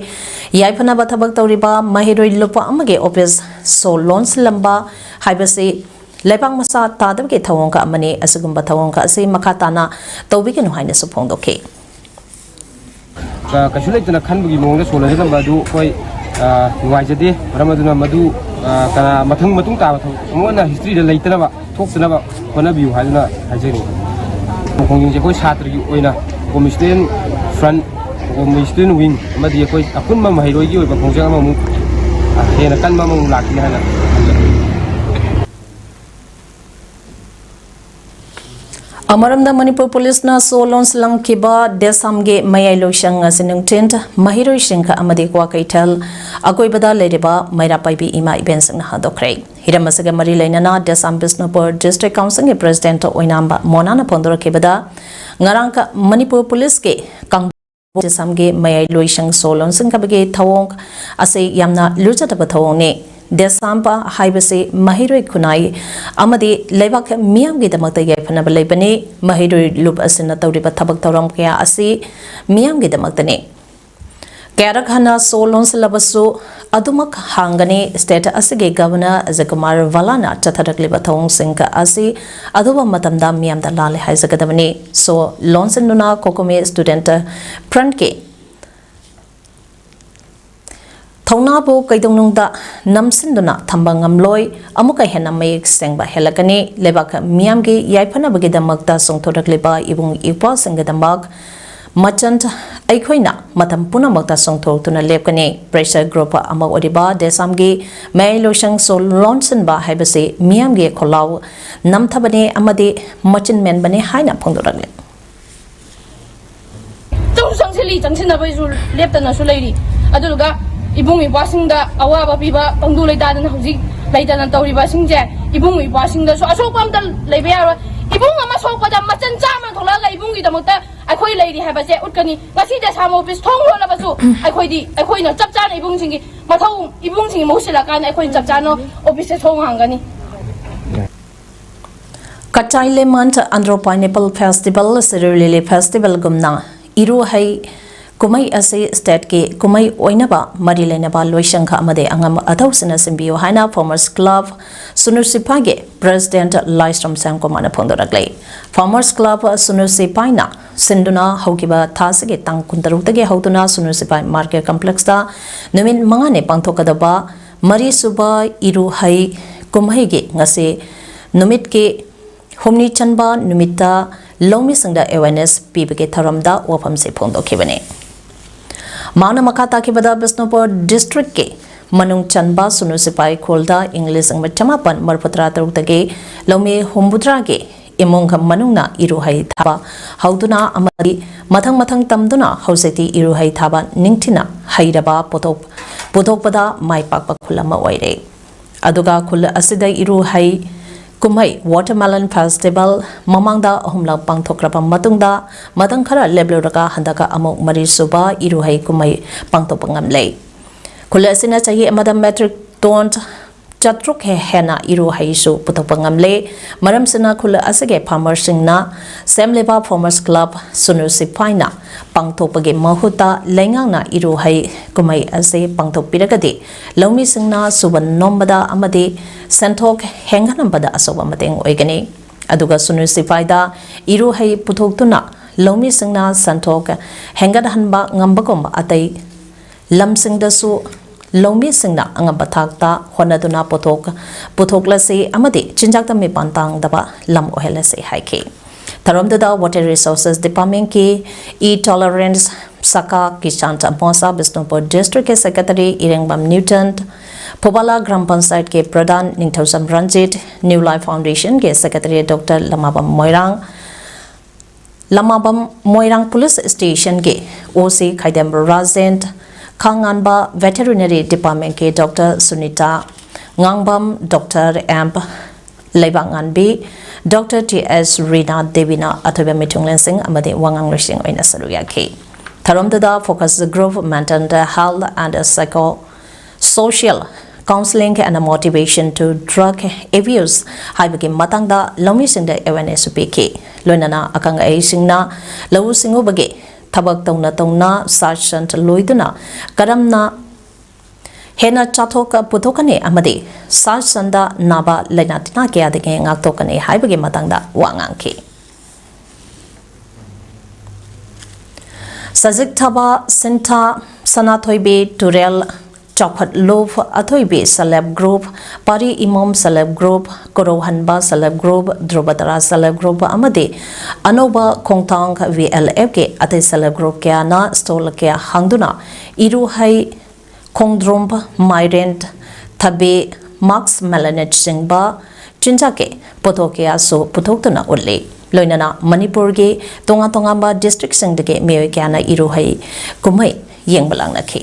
ꯌꯥꯏꯐꯅꯕ ꯊꯕꯛ ꯇꯧꯔꯤꯕ ꯃꯍꯩꯔꯣꯏ ꯂꯨꯞ ꯑꯃꯒꯤ ꯑꯣꯐꯤꯁ ꯁꯣ ꯂꯣꯟꯁꯤꯜꯂꯝꯕ ꯍꯥꯏꯕꯁꯤ ꯂꯩꯕꯥꯛ ꯃꯆꯥ ꯇꯥꯗꯕꯒꯤ ꯊꯧꯑꯣꯡ ꯈꯔ ꯑꯃꯅꯤ꯫ ꯑꯁꯤꯒꯨꯝꯕ ꯊꯧꯑꯣꯡ ꯈꯔ ꯑꯁꯤ ꯃꯈꯥ ꯇꯥꯅ ꯇꯧꯕꯤꯒꯅꯨ ꯍꯥꯏꯅꯁꯨ ꯐꯣꯡꯗꯣꯛꯈꯤ꯫ ꯀ- ꯀꯩꯁꯨ ꯂꯩꯇꯅ ꯈꯟꯕꯒꯤ ꯃꯑꯣꯡꯗ ꯁꯣ ꯂꯣꯟꯁꯤꯜꯂꯝꯕ ꯑꯗꯨ ꯑꯩꯈꯣꯏ, ꯑ, ꯅꯨꯡꯉꯥꯏꯖꯗꯦ꯫ ꯃꯔꯝ ꯑꯗꯨꯅ ꯃꯗꯨ, ꯑ, ꯀꯅꯥ ꯃꯊꯪ ꯃꯇꯨꯡ ꯇꯥꯕ ꯊꯕꯛ ꯑꯃꯨꯛ ꯍꯟꯅ ꯍꯤꯁꯇ꯭ꯔꯤꯗ ꯂꯩꯇꯅꯕ, ꯊꯣꯛꯇꯅꯕ ꯍꯣꯠꯅꯕꯤꯌꯨ ꯍꯥꯏꯗꯨꯅ ꯍꯥꯏꯖꯔꯤ꯫ ꯈꯣꯡꯖꯪꯁꯦ ꯑꯩꯈꯣꯏ ꯁꯥꯇ꯭ꯔꯒꯤ ꯑꯣꯏꯅ ꯀꯣꯃꯤ ꯁ꯭ꯇꯨꯗꯦꯟ ꯐ꯭ꯔꯟꯠ, ꯀꯣꯃꯤ ꯁ꯭ꯇꯨꯗꯦꯟ ꯋꯤꯡ ꯑꯃꯗꯤ ꯑꯩꯈꯣꯏ ꯑꯄꯨꯟꯕ ꯃꯍꯩꯔꯣꯏꯒꯤ ꯑꯣꯏꯕ ꯈꯣꯡꯖꯪ ꯑꯃꯃꯨꯛ, ꯑ, ꯍꯦꯟꯅ ꯀꯟꯕ ꯑꯃꯃꯨꯛ ꯂꯥꯛꯈꯤꯅꯤ ꯍꯥꯏꯅ ꯈꯟꯖꯩ꯫ ꯑꯃꯔꯣꯝꯗ ꯃꯅꯤꯄꯨꯔ ꯄꯨꯂꯤꯁꯅ ꯁꯣ ꯂꯣꯟꯁꯤꯜꯂꯝꯈꯤꯕ ꯗꯦꯁꯥꯝꯒꯤ ꯃꯌꯥꯏ ꯂꯣꯏꯁꯪ ꯑꯁꯤ ꯅꯨꯡꯊꯤꯜ ꯃꯍꯩꯔꯣꯏꯁꯤꯡ ꯑꯃꯗꯤ ꯀ꯭ꯋꯥꯀꯩꯊꯦꯜ ꯑꯀꯣꯏꯕꯗ ꯂꯩꯔꯤꯕ ꯃꯩꯔꯥ ꯄꯥꯏꯕꯤ ꯏꯃꯥ ꯏꯕꯦꯟꯁꯤꯡꯅ ꯍꯥꯡꯗꯣꯛꯈ꯭ꯔꯦ꯫ ꯍꯤꯔꯝ ꯑꯁꯤꯒ ꯃꯔꯤ ꯂꯩꯅꯅ ꯗꯦꯁꯥꯝ ꯕꯤꯁꯅꯨꯄꯨꯔ ꯗꯤꯁꯇ꯭ꯔꯤꯛ ꯀꯥꯎꯟꯁꯤꯜꯒꯤ ꯄ꯭ꯔꯦꯁꯤꯗꯦꯟꯠ ꯑꯣꯏꯅꯥꯝꯕ ꯃꯣꯅꯥꯅ ꯐꯣꯡꯗꯣꯔꯛꯈꯤꯕꯗ, ꯉꯔꯥꯡ ꯃꯅꯤꯄꯨꯔ ꯄꯨꯂꯤꯁꯀꯤ ꯀꯥꯡꯕꯨ ꯗꯦꯁꯥꯝꯒꯤ ꯃꯌꯥꯏ ꯂꯣꯏꯁꯪ ꯁꯣ ꯂꯣꯟꯁꯤꯟꯈꯕꯒꯤ ꯊꯧꯑꯣꯡ ꯑꯁꯤ ꯌꯥꯝꯅ ꯂꯨꯖꯗꯕ ꯊꯧꯑꯣꯡꯅꯤ꯫ ꯗꯦꯁꯥꯝ ꯍꯥꯏꯕꯁꯤ ꯃꯍꯩꯔꯣꯏ ꯈꯨꯟꯅꯥꯏ ꯑꯃꯗꯤ ꯂꯩꯕꯥꯛ ꯃꯤꯌꯥꯝꯒꯤꯗꯃꯛꯇ ꯌꯥꯏꯐꯅꯕ ꯂꯩꯕꯅꯤ꯫ ꯃꯍꯩꯔꯣꯏ ꯂꯨꯞ ꯑꯁꯤꯅ ꯇꯧꯔꯤꯕ ꯊꯕꯛ ꯊꯧꯔꯝ ꯀꯌꯥ ꯑꯁꯤ ꯃꯤꯌꯥꯝꯒꯤꯗꯃꯛꯇꯅꯤ꯫ ꯀꯌꯥꯔꯛ ꯍꯟꯅ ꯁꯣ ꯂꯣꯟꯁꯤꯜꯂꯕꯁꯨ ꯑꯗꯨꯃꯛ ꯍꯥꯡꯒꯅꯤ꯫ ꯁ꯭ꯇꯦꯠ ꯑꯁꯤꯒꯤ ꯒꯚꯔꯅꯔ ꯑꯖꯌ ꯀꯨꯃꯥꯔ ꯚꯥꯂꯥꯅ ꯆꯠꯊꯔꯛꯂꯤꯕ ꯊꯧꯑꯣꯡꯁꯤꯡ ꯑꯁꯤ ꯑꯊꯨꯕ ꯃꯇꯝꯗ ꯃꯤꯌꯥꯝꯗ ꯂꯥꯜꯂꯦ ꯍꯥꯏꯖꯒꯗꯕꯅꯤ꯫ ꯁꯣ ꯂꯣꯟꯁꯤꯟꯗꯨꯅ ꯀꯣꯀꯣꯃꯤ ꯁ꯭ꯇꯨꯗꯦꯟꯠ ꯐ꯭ꯔꯟꯠꯀꯤ ꯊꯧꯅꯥꯕꯨ ꯀꯩꯗꯧꯅꯨꯡꯗ ꯅꯝꯁꯤꯟꯗꯨꯅ ꯊꯝꯕ ꯉꯝꯂꯣꯏ꯫ ꯑꯃꯨꯛꯀ ꯍꯦꯟꯅ ꯃꯌꯦꯛ ꯁꯦꯡꯕ ꯍꯦꯜꯂꯛꯀꯅꯤ꯫ ꯂꯩꯕꯥꯛ ꯃꯤꯌꯥꯝꯒꯤ ꯌꯥꯏꯐꯅꯕꯒꯤꯗꯃꯛꯇ ꯆꯣꯡꯊꯣꯔꯛꯂꯤꯕ ꯏꯕꯨꯡ ꯏꯄ꯭ꯋꯥꯁꯤꯡꯒꯤꯗꯃꯛ ꯃꯆꯟ ꯑꯩꯈꯣꯏꯅ ꯃꯇꯝ ꯄꯨꯝꯅꯃꯛꯇ ꯆꯣꯡꯊꯣꯛꯇꯨꯅ ꯂꯦꯞꯀꯅꯤ꯫ Pressure group ꯑꯃ ꯑꯣꯏꯔꯤꯕ ꯗꯦꯁꯥꯝꯒꯤ ꯃꯌꯥꯏ ꯂꯣꯏꯁꯪꯁꯨ ꯂꯣꯟꯁꯤꯟꯕ ꯍꯥꯏꯕꯁꯤ ꯃꯤꯌꯥꯝꯒꯤ ꯈꯣꯜꯂꯥꯎ ꯅꯝꯊꯕꯅꯤ ꯑꯃꯗꯤ ꯃꯆꯤꯟ ꯃꯦꯟꯕꯅꯤ ꯍꯥꯏꯅ ꯐꯣꯡꯗꯣꯔꯛꯂꯤ꯫ ꯆꯪꯁꯨ ꯆꯪꯁꯤꯜꯂꯤ, ꯆꯪꯁꯤꯟꯅꯕꯩꯁꯨ ꯂꯦꯞꯇꯅꯁꯨ ꯂꯩꯔꯤ꯫ ꯑꯗꯨꯗꯨꯒ ꯏꯕꯨꯡ ꯏꯄ꯭ꯋꯥꯁꯤꯡꯗ ꯑꯋꯥꯕ ꯄꯤꯕ ꯇꯪꯗꯨ ꯂꯩꯇꯥꯗꯅ ꯍꯧꯖꯤꯛ ꯂꯩꯇꯅ ꯇꯧꯔꯤꯕꯁꯤꯡꯁꯦ ꯏꯕꯨꯡ ꯏꯄ꯭ꯋꯥꯁꯤꯡꯗꯁꯨ ꯑꯁꯣꯛꯄ ꯑꯝꯇ ꯂꯩꯕ ꯌꯥꯔꯣꯏ꯫ ꯏꯕꯨꯡ ꯑꯃ ꯁꯣꯛꯄꯗ ꯃꯆꯟ ꯆꯥꯝꯃ ꯊꯣꯛꯂꯛꯑꯒ ꯏꯕꯨꯡꯒꯤꯗꯃꯛꯇ ꯑꯩꯈꯣꯏ ꯂꯩꯔꯤ ꯍꯥꯏꯕꯁꯦ ꯎꯠꯀꯅꯤ꯫ ꯉꯁꯤ ꯗꯦꯁꯥꯝ ꯑꯣꯐꯤꯁ ꯊꯣꯡ ꯂꯣꯜꯂꯕꯁꯨ ꯑꯩꯈꯣꯏꯗꯤ, ꯑꯩꯈꯣꯏꯅ ꯆꯞ ꯆꯥꯅ ꯏꯕꯨꯡꯁꯤꯡꯒꯤ ꯃꯊꯧ, ꯏꯕꯨꯡꯁꯤꯡꯒꯤ ꯃꯍꯨꯠ ꯁꯤꯜꯂꯀꯥꯟꯗ ꯑꯩꯈꯣꯏꯅ ꯆꯞ ꯆꯥꯅ ꯑꯣꯐꯤꯁꯁꯦ ꯊꯣꯡ ꯍꯥꯡꯒꯅꯤ꯫ Kachai lemon Andro pineapple festival, ꯁꯤꯔꯣꯏ ꯂꯤꯂꯤ ꯐꯦꯁꯇꯤꯚꯦꯜꯒꯨꯝꯅ ꯏꯔꯨꯍꯩ ꯀꯨꯝꯍꯩ ꯑꯁꯤ ꯁ꯭ꯇꯦꯠꯀꯤ ꯀꯨꯝꯍꯩ ꯑꯣꯏꯅꯕ ꯃꯔꯤ ꯂꯩꯅꯕ ꯂꯣꯏꯁꯪꯈ ꯑꯃꯗꯤ ꯑꯉꯝ ꯑꯊꯧꯁꯤꯡꯅ ꯁꯤꯟꯕꯤꯌꯨ ꯍꯥꯏꯅ ꯐꯥꯔꯃꯔꯁ ꯀ꯭ꯂꯕ ꯁꯨꯅꯨ ꯁꯤꯐꯥꯏꯒꯤ ꯄ꯭ꯔꯦꯁꯤꯗꯦꯟꯠ ꯂꯥꯏꯁ꯭ꯔꯝ ꯁ꯭ꯌꯥꯝꯀꯨꯃꯥꯔꯅ ꯐꯣꯡꯗꯣꯔꯛꯂꯤ꯫ ꯐꯥꯔꯃꯔꯁ ꯀ꯭ꯂꯕ ꯁꯨꯅꯨ ꯁꯤꯐꯥꯏꯅ ꯁꯤꯟꯗꯨꯅ ꯍꯧꯈꯤꯕ ꯊꯥꯁꯤꯒꯤ ꯇꯥꯡ ꯀꯨꯟꯇꯔꯨꯛꯇꯒꯤ ꯍꯧꯗꯨꯅ ꯁꯨꯅꯨ ꯁꯤꯐꯥꯏ ꯃꯥꯔꯀꯦꯠ ꯀꯝꯄ꯭ꯂꯦꯛꯁꯇ ꯅꯨꯃꯤꯠ ꯃꯉꯥꯅꯤ ꯄꯥꯡꯊꯣꯛꯀꯗꯕ ꯃꯔꯤꯁꯨꯕ ꯏꯔꯨꯍꯩ ꯀꯨꯝꯍꯩꯒꯤ ꯉꯁꯤ ꯅꯨꯃꯤꯠꯀꯤ ꯍꯨꯝꯅꯤ ꯆꯟꯕ ꯅꯨꯃꯤꯠꯇ ꯂꯧꯃꯤꯁꯤꯡꯗ ꯑꯦꯋꯦꯔꯅꯦꯁ ꯄꯤꯕꯒꯤ ꯊꯧꯔꯝꯗ ꯋꯥꯐꯝꯁꯤ ꯐꯣꯡꯗꯣꯛꯈꯤꯕꯅꯤ꯫ ꯃꯍꯥꯛꯅ ꯃꯈꯥ ꯇꯥꯈꯤꯕꯗ ꯕꯤꯁꯅꯨꯄꯨꯔ ꯗꯤꯁꯇ꯭ꯔꯤꯛꯀꯤ ꯃꯅꯨꯡ ꯆꯟꯕ ꯁꯨꯅꯨ ꯁꯤꯄꯥꯏ ꯈꯨꯜꯗ ꯏꯪ ꯂꯤꯁꯤꯡ ꯑꯃ ꯆꯃꯥꯄꯟ ꯃꯔꯤꯐꯨꯇꯔꯥ ꯇꯔꯨꯛꯇꯒꯤ ꯂꯧꯃꯤ ꯍꯨꯝꯐꯨꯇꯔꯥꯒꯤ ꯏꯃꯨꯡ ꯃꯅꯨꯡꯅ ꯏꯔꯨꯍꯩ ꯊꯥꯕ ꯍꯧꯗꯨꯅ ꯑꯃꯗꯤ ꯃꯊꯪ ꯃꯊꯪ ꯇꯝꯗꯨꯅ ꯍꯧꯖꯤꯛꯇꯤ ꯏꯔꯨꯍꯩ ꯊꯥꯕ ꯅꯤꯡꯊꯤꯅ ꯍꯩꯔꯕ ꯄꯣꯊꯣꯛ ꯄꯨꯊꯣꯛꯄꯗ ꯃꯥꯏ ꯄꯥꯛꯄ ꯈꯨꯜ ꯑꯃ ꯑꯣꯏꯔꯦ꯫ ꯑꯗꯨꯒ ꯈꯨꯜ ꯑꯁꯤꯗ ꯏꯔꯨꯍꯩ ꯀꯨꯝꯍꯩ Watermelon Festival ꯃꯃꯥꯡꯗ ꯑꯍꯨꯝꯂꯛ ꯄꯥꯡꯊꯣꯛꯈ꯭ꯔꯕ ꯃꯇꯨꯡꯗ ꯃꯇꯝ ꯈꯔ ꯂꯦꯞꯂꯨꯔꯒ ꯍꯟꯗꯛꯀ ꯑꯃꯨꯛ ꯃꯔꯤꯁꯨꯕ ꯏꯔꯨꯍꯩ ꯀꯨꯝꯍꯩ ꯄꯥꯡꯊꯣꯛꯄ ꯉꯝꯂꯦ꯫ ꯈꯨꯜ ꯑꯁꯤꯅ ꯆꯍꯤ ꯑꯃꯗ metric ton ꯆꯥꯇ꯭ꯔꯨꯛ ꯍꯦ-, ꯍꯦꯟꯅ ꯏꯔꯨꯍꯩꯁꯨ ꯄꯨꯊꯣꯛꯄ ꯉꯝꯂꯦ꯫ ꯃꯔꯝꯁꯤꯅ ꯈꯨꯜ ꯑꯁꯤꯒꯤ ꯐꯥꯔꯃꯔꯁꯤꯡꯅ ꯁꯦꯝꯂꯤꯕ ꯐꯥꯔꯃꯔꯁ ꯀ꯭ꯂꯕ ꯁꯨꯅꯨ ꯁꯤꯐꯥꯏꯅ ꯄꯥꯡꯊꯣꯛꯄꯒꯤ ꯃꯍꯨꯠꯇ ꯂꯩꯉꯥꯛꯅ ꯏꯔꯨꯍꯩ ꯀꯨꯝꯍꯩ ꯑꯁꯤ ꯄꯥꯡꯊꯣꯛꯄꯤꯔꯒꯗꯤ ꯂꯧꯃꯤꯁꯤꯡꯅ ꯁꯨꯕ ꯅꯣꯝꯕꯗ ꯑꯃꯗꯤ ꯁꯦꯟꯊꯣꯛ ꯍꯦꯟꯒꯠꯍꯟꯕꯗ ꯑꯆꯧꯕ ꯃꯇꯦꯡ ꯑꯣꯏꯒꯅꯤ꯫ ꯑꯗꯨꯒ ꯁꯨꯅꯨ ꯁꯤꯐꯥꯏꯗ ꯏꯔꯨꯍꯩ ꯄꯨꯊꯣꯛꯇꯨꯅ ꯂꯧꯃꯤꯁꯤꯡꯅ ꯁꯦꯟꯊꯣꯛ ꯍꯦꯟꯒꯠꯍꯟꯕ ꯉꯝꯕꯒꯨꯝ ꯑꯇꯩ ꯂꯝꯁꯤꯡꯗꯁꯨ ꯂꯧꯃꯤꯁꯤꯡꯅ ꯑꯉꯝꯕ ꯊꯥꯛꯇ ꯍꯣꯠꯅꯗꯨꯅ ꯄꯣꯊꯣꯛ, ꯄꯨꯊꯣꯛꯂꯁꯤ ꯑꯃꯗꯤ ꯆꯤꯟꯖꯥꯛꯇ ꯃꯤꯄꯥꯟ ꯇꯥꯡꯗꯕ ꯂꯝ ꯑꯣꯏꯍꯜꯂꯁꯤ ꯍꯥꯏꯈꯤ꯫ ꯊꯧꯔꯝꯗꯨꯗ Water Resources Departmentꯀꯤ E Tolerance ꯁꯥꯈꯥ Kisan ꯃꯣꯔꯆꯥ Bishnupur ꯗꯤꯁꯇ꯭ꯔꯤꯛꯀꯤ ꯁꯦꯀ꯭ꯔꯦꯇꯔꯤ ꯏꯔꯦꯡꯕꯝ ꯅ꯭ꯌꯨꯇꯟ, ꯐꯨꯕꯥꯂꯥ ꯒ꯭ꯔꯥꯝ ꯄꯟꯆꯥꯌꯠꯀꯤ ꯄ꯭ꯔꯙꯥꯟ ꯅꯤꯡꯊꯧꯖꯝ ꯔꯟꯖꯤꯠ, ꯅ꯭ꯌꯨ ꯂꯥꯏꯐ ꯐꯥꯎꯟꯗꯦꯁꯟꯒꯤ secretary doctor Lamabam Moirang, Lamabam Moirang police ꯁ꯭ꯇꯦꯁꯟꯒꯤ ꯑꯣ ꯁꯤ ꯈꯥꯏꯗꯦꯝꯕ ꯔꯥꯖꯦꯟ, ꯈꯥꯉꯥꯟꯕ ꯚꯦꯇꯦꯔꯤꯅꯔꯤ ꯗꯤꯄꯥꯔꯠꯃꯦꯟꯠꯀꯤ doctor Sunita, Ngangbam doctor M Leibakngangbi, doctor T S Rina ꯗꯦꯕꯤꯅ ꯑꯊꯣꯏꯕ ꯃꯤꯊꯨꯡꯂꯦꯟꯁꯤꯡ ꯑꯃꯗꯤ ꯋꯥꯉꯥꯡꯂꯣꯏꯁꯤꯡ ꯑꯣꯏꯅ ꯁꯔꯨꯛ ꯌꯥꯈꯤ꯫ ꯊꯧꯔꯝꯗꯨꯗ focus group, mental health and psycho social counseling and motivation to drug abuse ꯍꯥꯏꯕꯒꯤ ꯃꯇꯥꯡꯗ ꯂꯧꯃꯤꯁꯤꯡꯗ awareness ꯄꯤꯈꯤ꯫ ꯂꯣꯏꯅꯅ ꯑꯈꯪ ꯑꯍꯩꯁꯤꯡꯅ ꯂꯧꯎ ꯁꯤꯡꯎꯕꯒꯤ ꯊꯕꯛ ꯇꯧꯅ ꯇꯧꯅ ꯁꯥ ꯁꯟ ꯂꯣꯏꯗꯨꯅ ꯀꯔꯝꯅ ꯍꯦꯟꯅ ꯆꯥꯊꯣꯛ ꯄꯨꯊꯣꯛꯀꯅꯤ ꯑꯃꯗꯤ ꯁꯥ ꯁꯟꯗ ꯅꯥꯕ ꯂꯥꯏꯅꯥ ꯇꯤꯟꯅꯥ ꯀꯌꯥꯗꯒꯤ ꯉꯥꯛꯊꯣꯛꯀꯅꯤ ꯍꯥꯏꯕꯒꯤ ꯃꯇꯥꯡꯗ ꯋꯥ ꯉꯥꯡꯈꯤ꯫ ꯁꯖꯤꯛ ꯊꯥꯕ, ꯁꯤꯟꯊꯥ, ꯁꯅꯥꯊꯣꯏꯕꯤ ꯇꯨꯔꯦꯜ, ꯆꯥꯎꯈꯠꯂꯨꯞ, ꯑꯊꯣꯏꯕꯤ self help group, ꯄꯥꯔꯤ ꯏꯃꯣꯝ self help group, ꯀꯣꯔꯧꯍꯟꯕ self help group, ꯙ꯭ꯔꯨꯕꯇꯥꯔꯥ self help group ꯑꯃꯗꯤ ꯑꯅꯧꯕ ꯈꯣꯡꯊꯥꯡ V L F ꯀꯤ ꯑꯇꯩ self help group ꯀꯌꯥꯅ stall ꯀꯌꯥ ꯍꯥꯡꯗꯨꯅ ꯏꯔꯨꯍꯩ, ꯈꯣꯡꯗ꯭ꯔꯨꯝ, ꯃꯥꯏꯔꯦꯟ, ꯊꯕꯤ, musk melonꯅꯆꯤꯡꯕ ꯆꯤꯟꯖꯥꯛꯀꯤ ꯄꯣꯠꯊꯣꯛ ꯀꯌꯥꯁꯨ ꯄꯨꯊꯣꯛꯇꯨꯅ ꯎꯠꯂꯤ꯫ ꯂꯣꯏꯅꯅ ꯃꯅꯤꯄꯨꯔꯒꯤ ꯇꯣꯉꯥꯟ ꯇꯣꯉꯥꯟꯕ districtꯁꯤꯡꯗꯒꯤ ꯃꯤꯑꯣꯏ ꯀꯌꯥꯅ ꯏꯔꯨꯍꯩ ꯀꯨꯝꯍꯩ ꯌꯦꯡꯕ ꯂꯥꯛꯅꯈꯤ꯫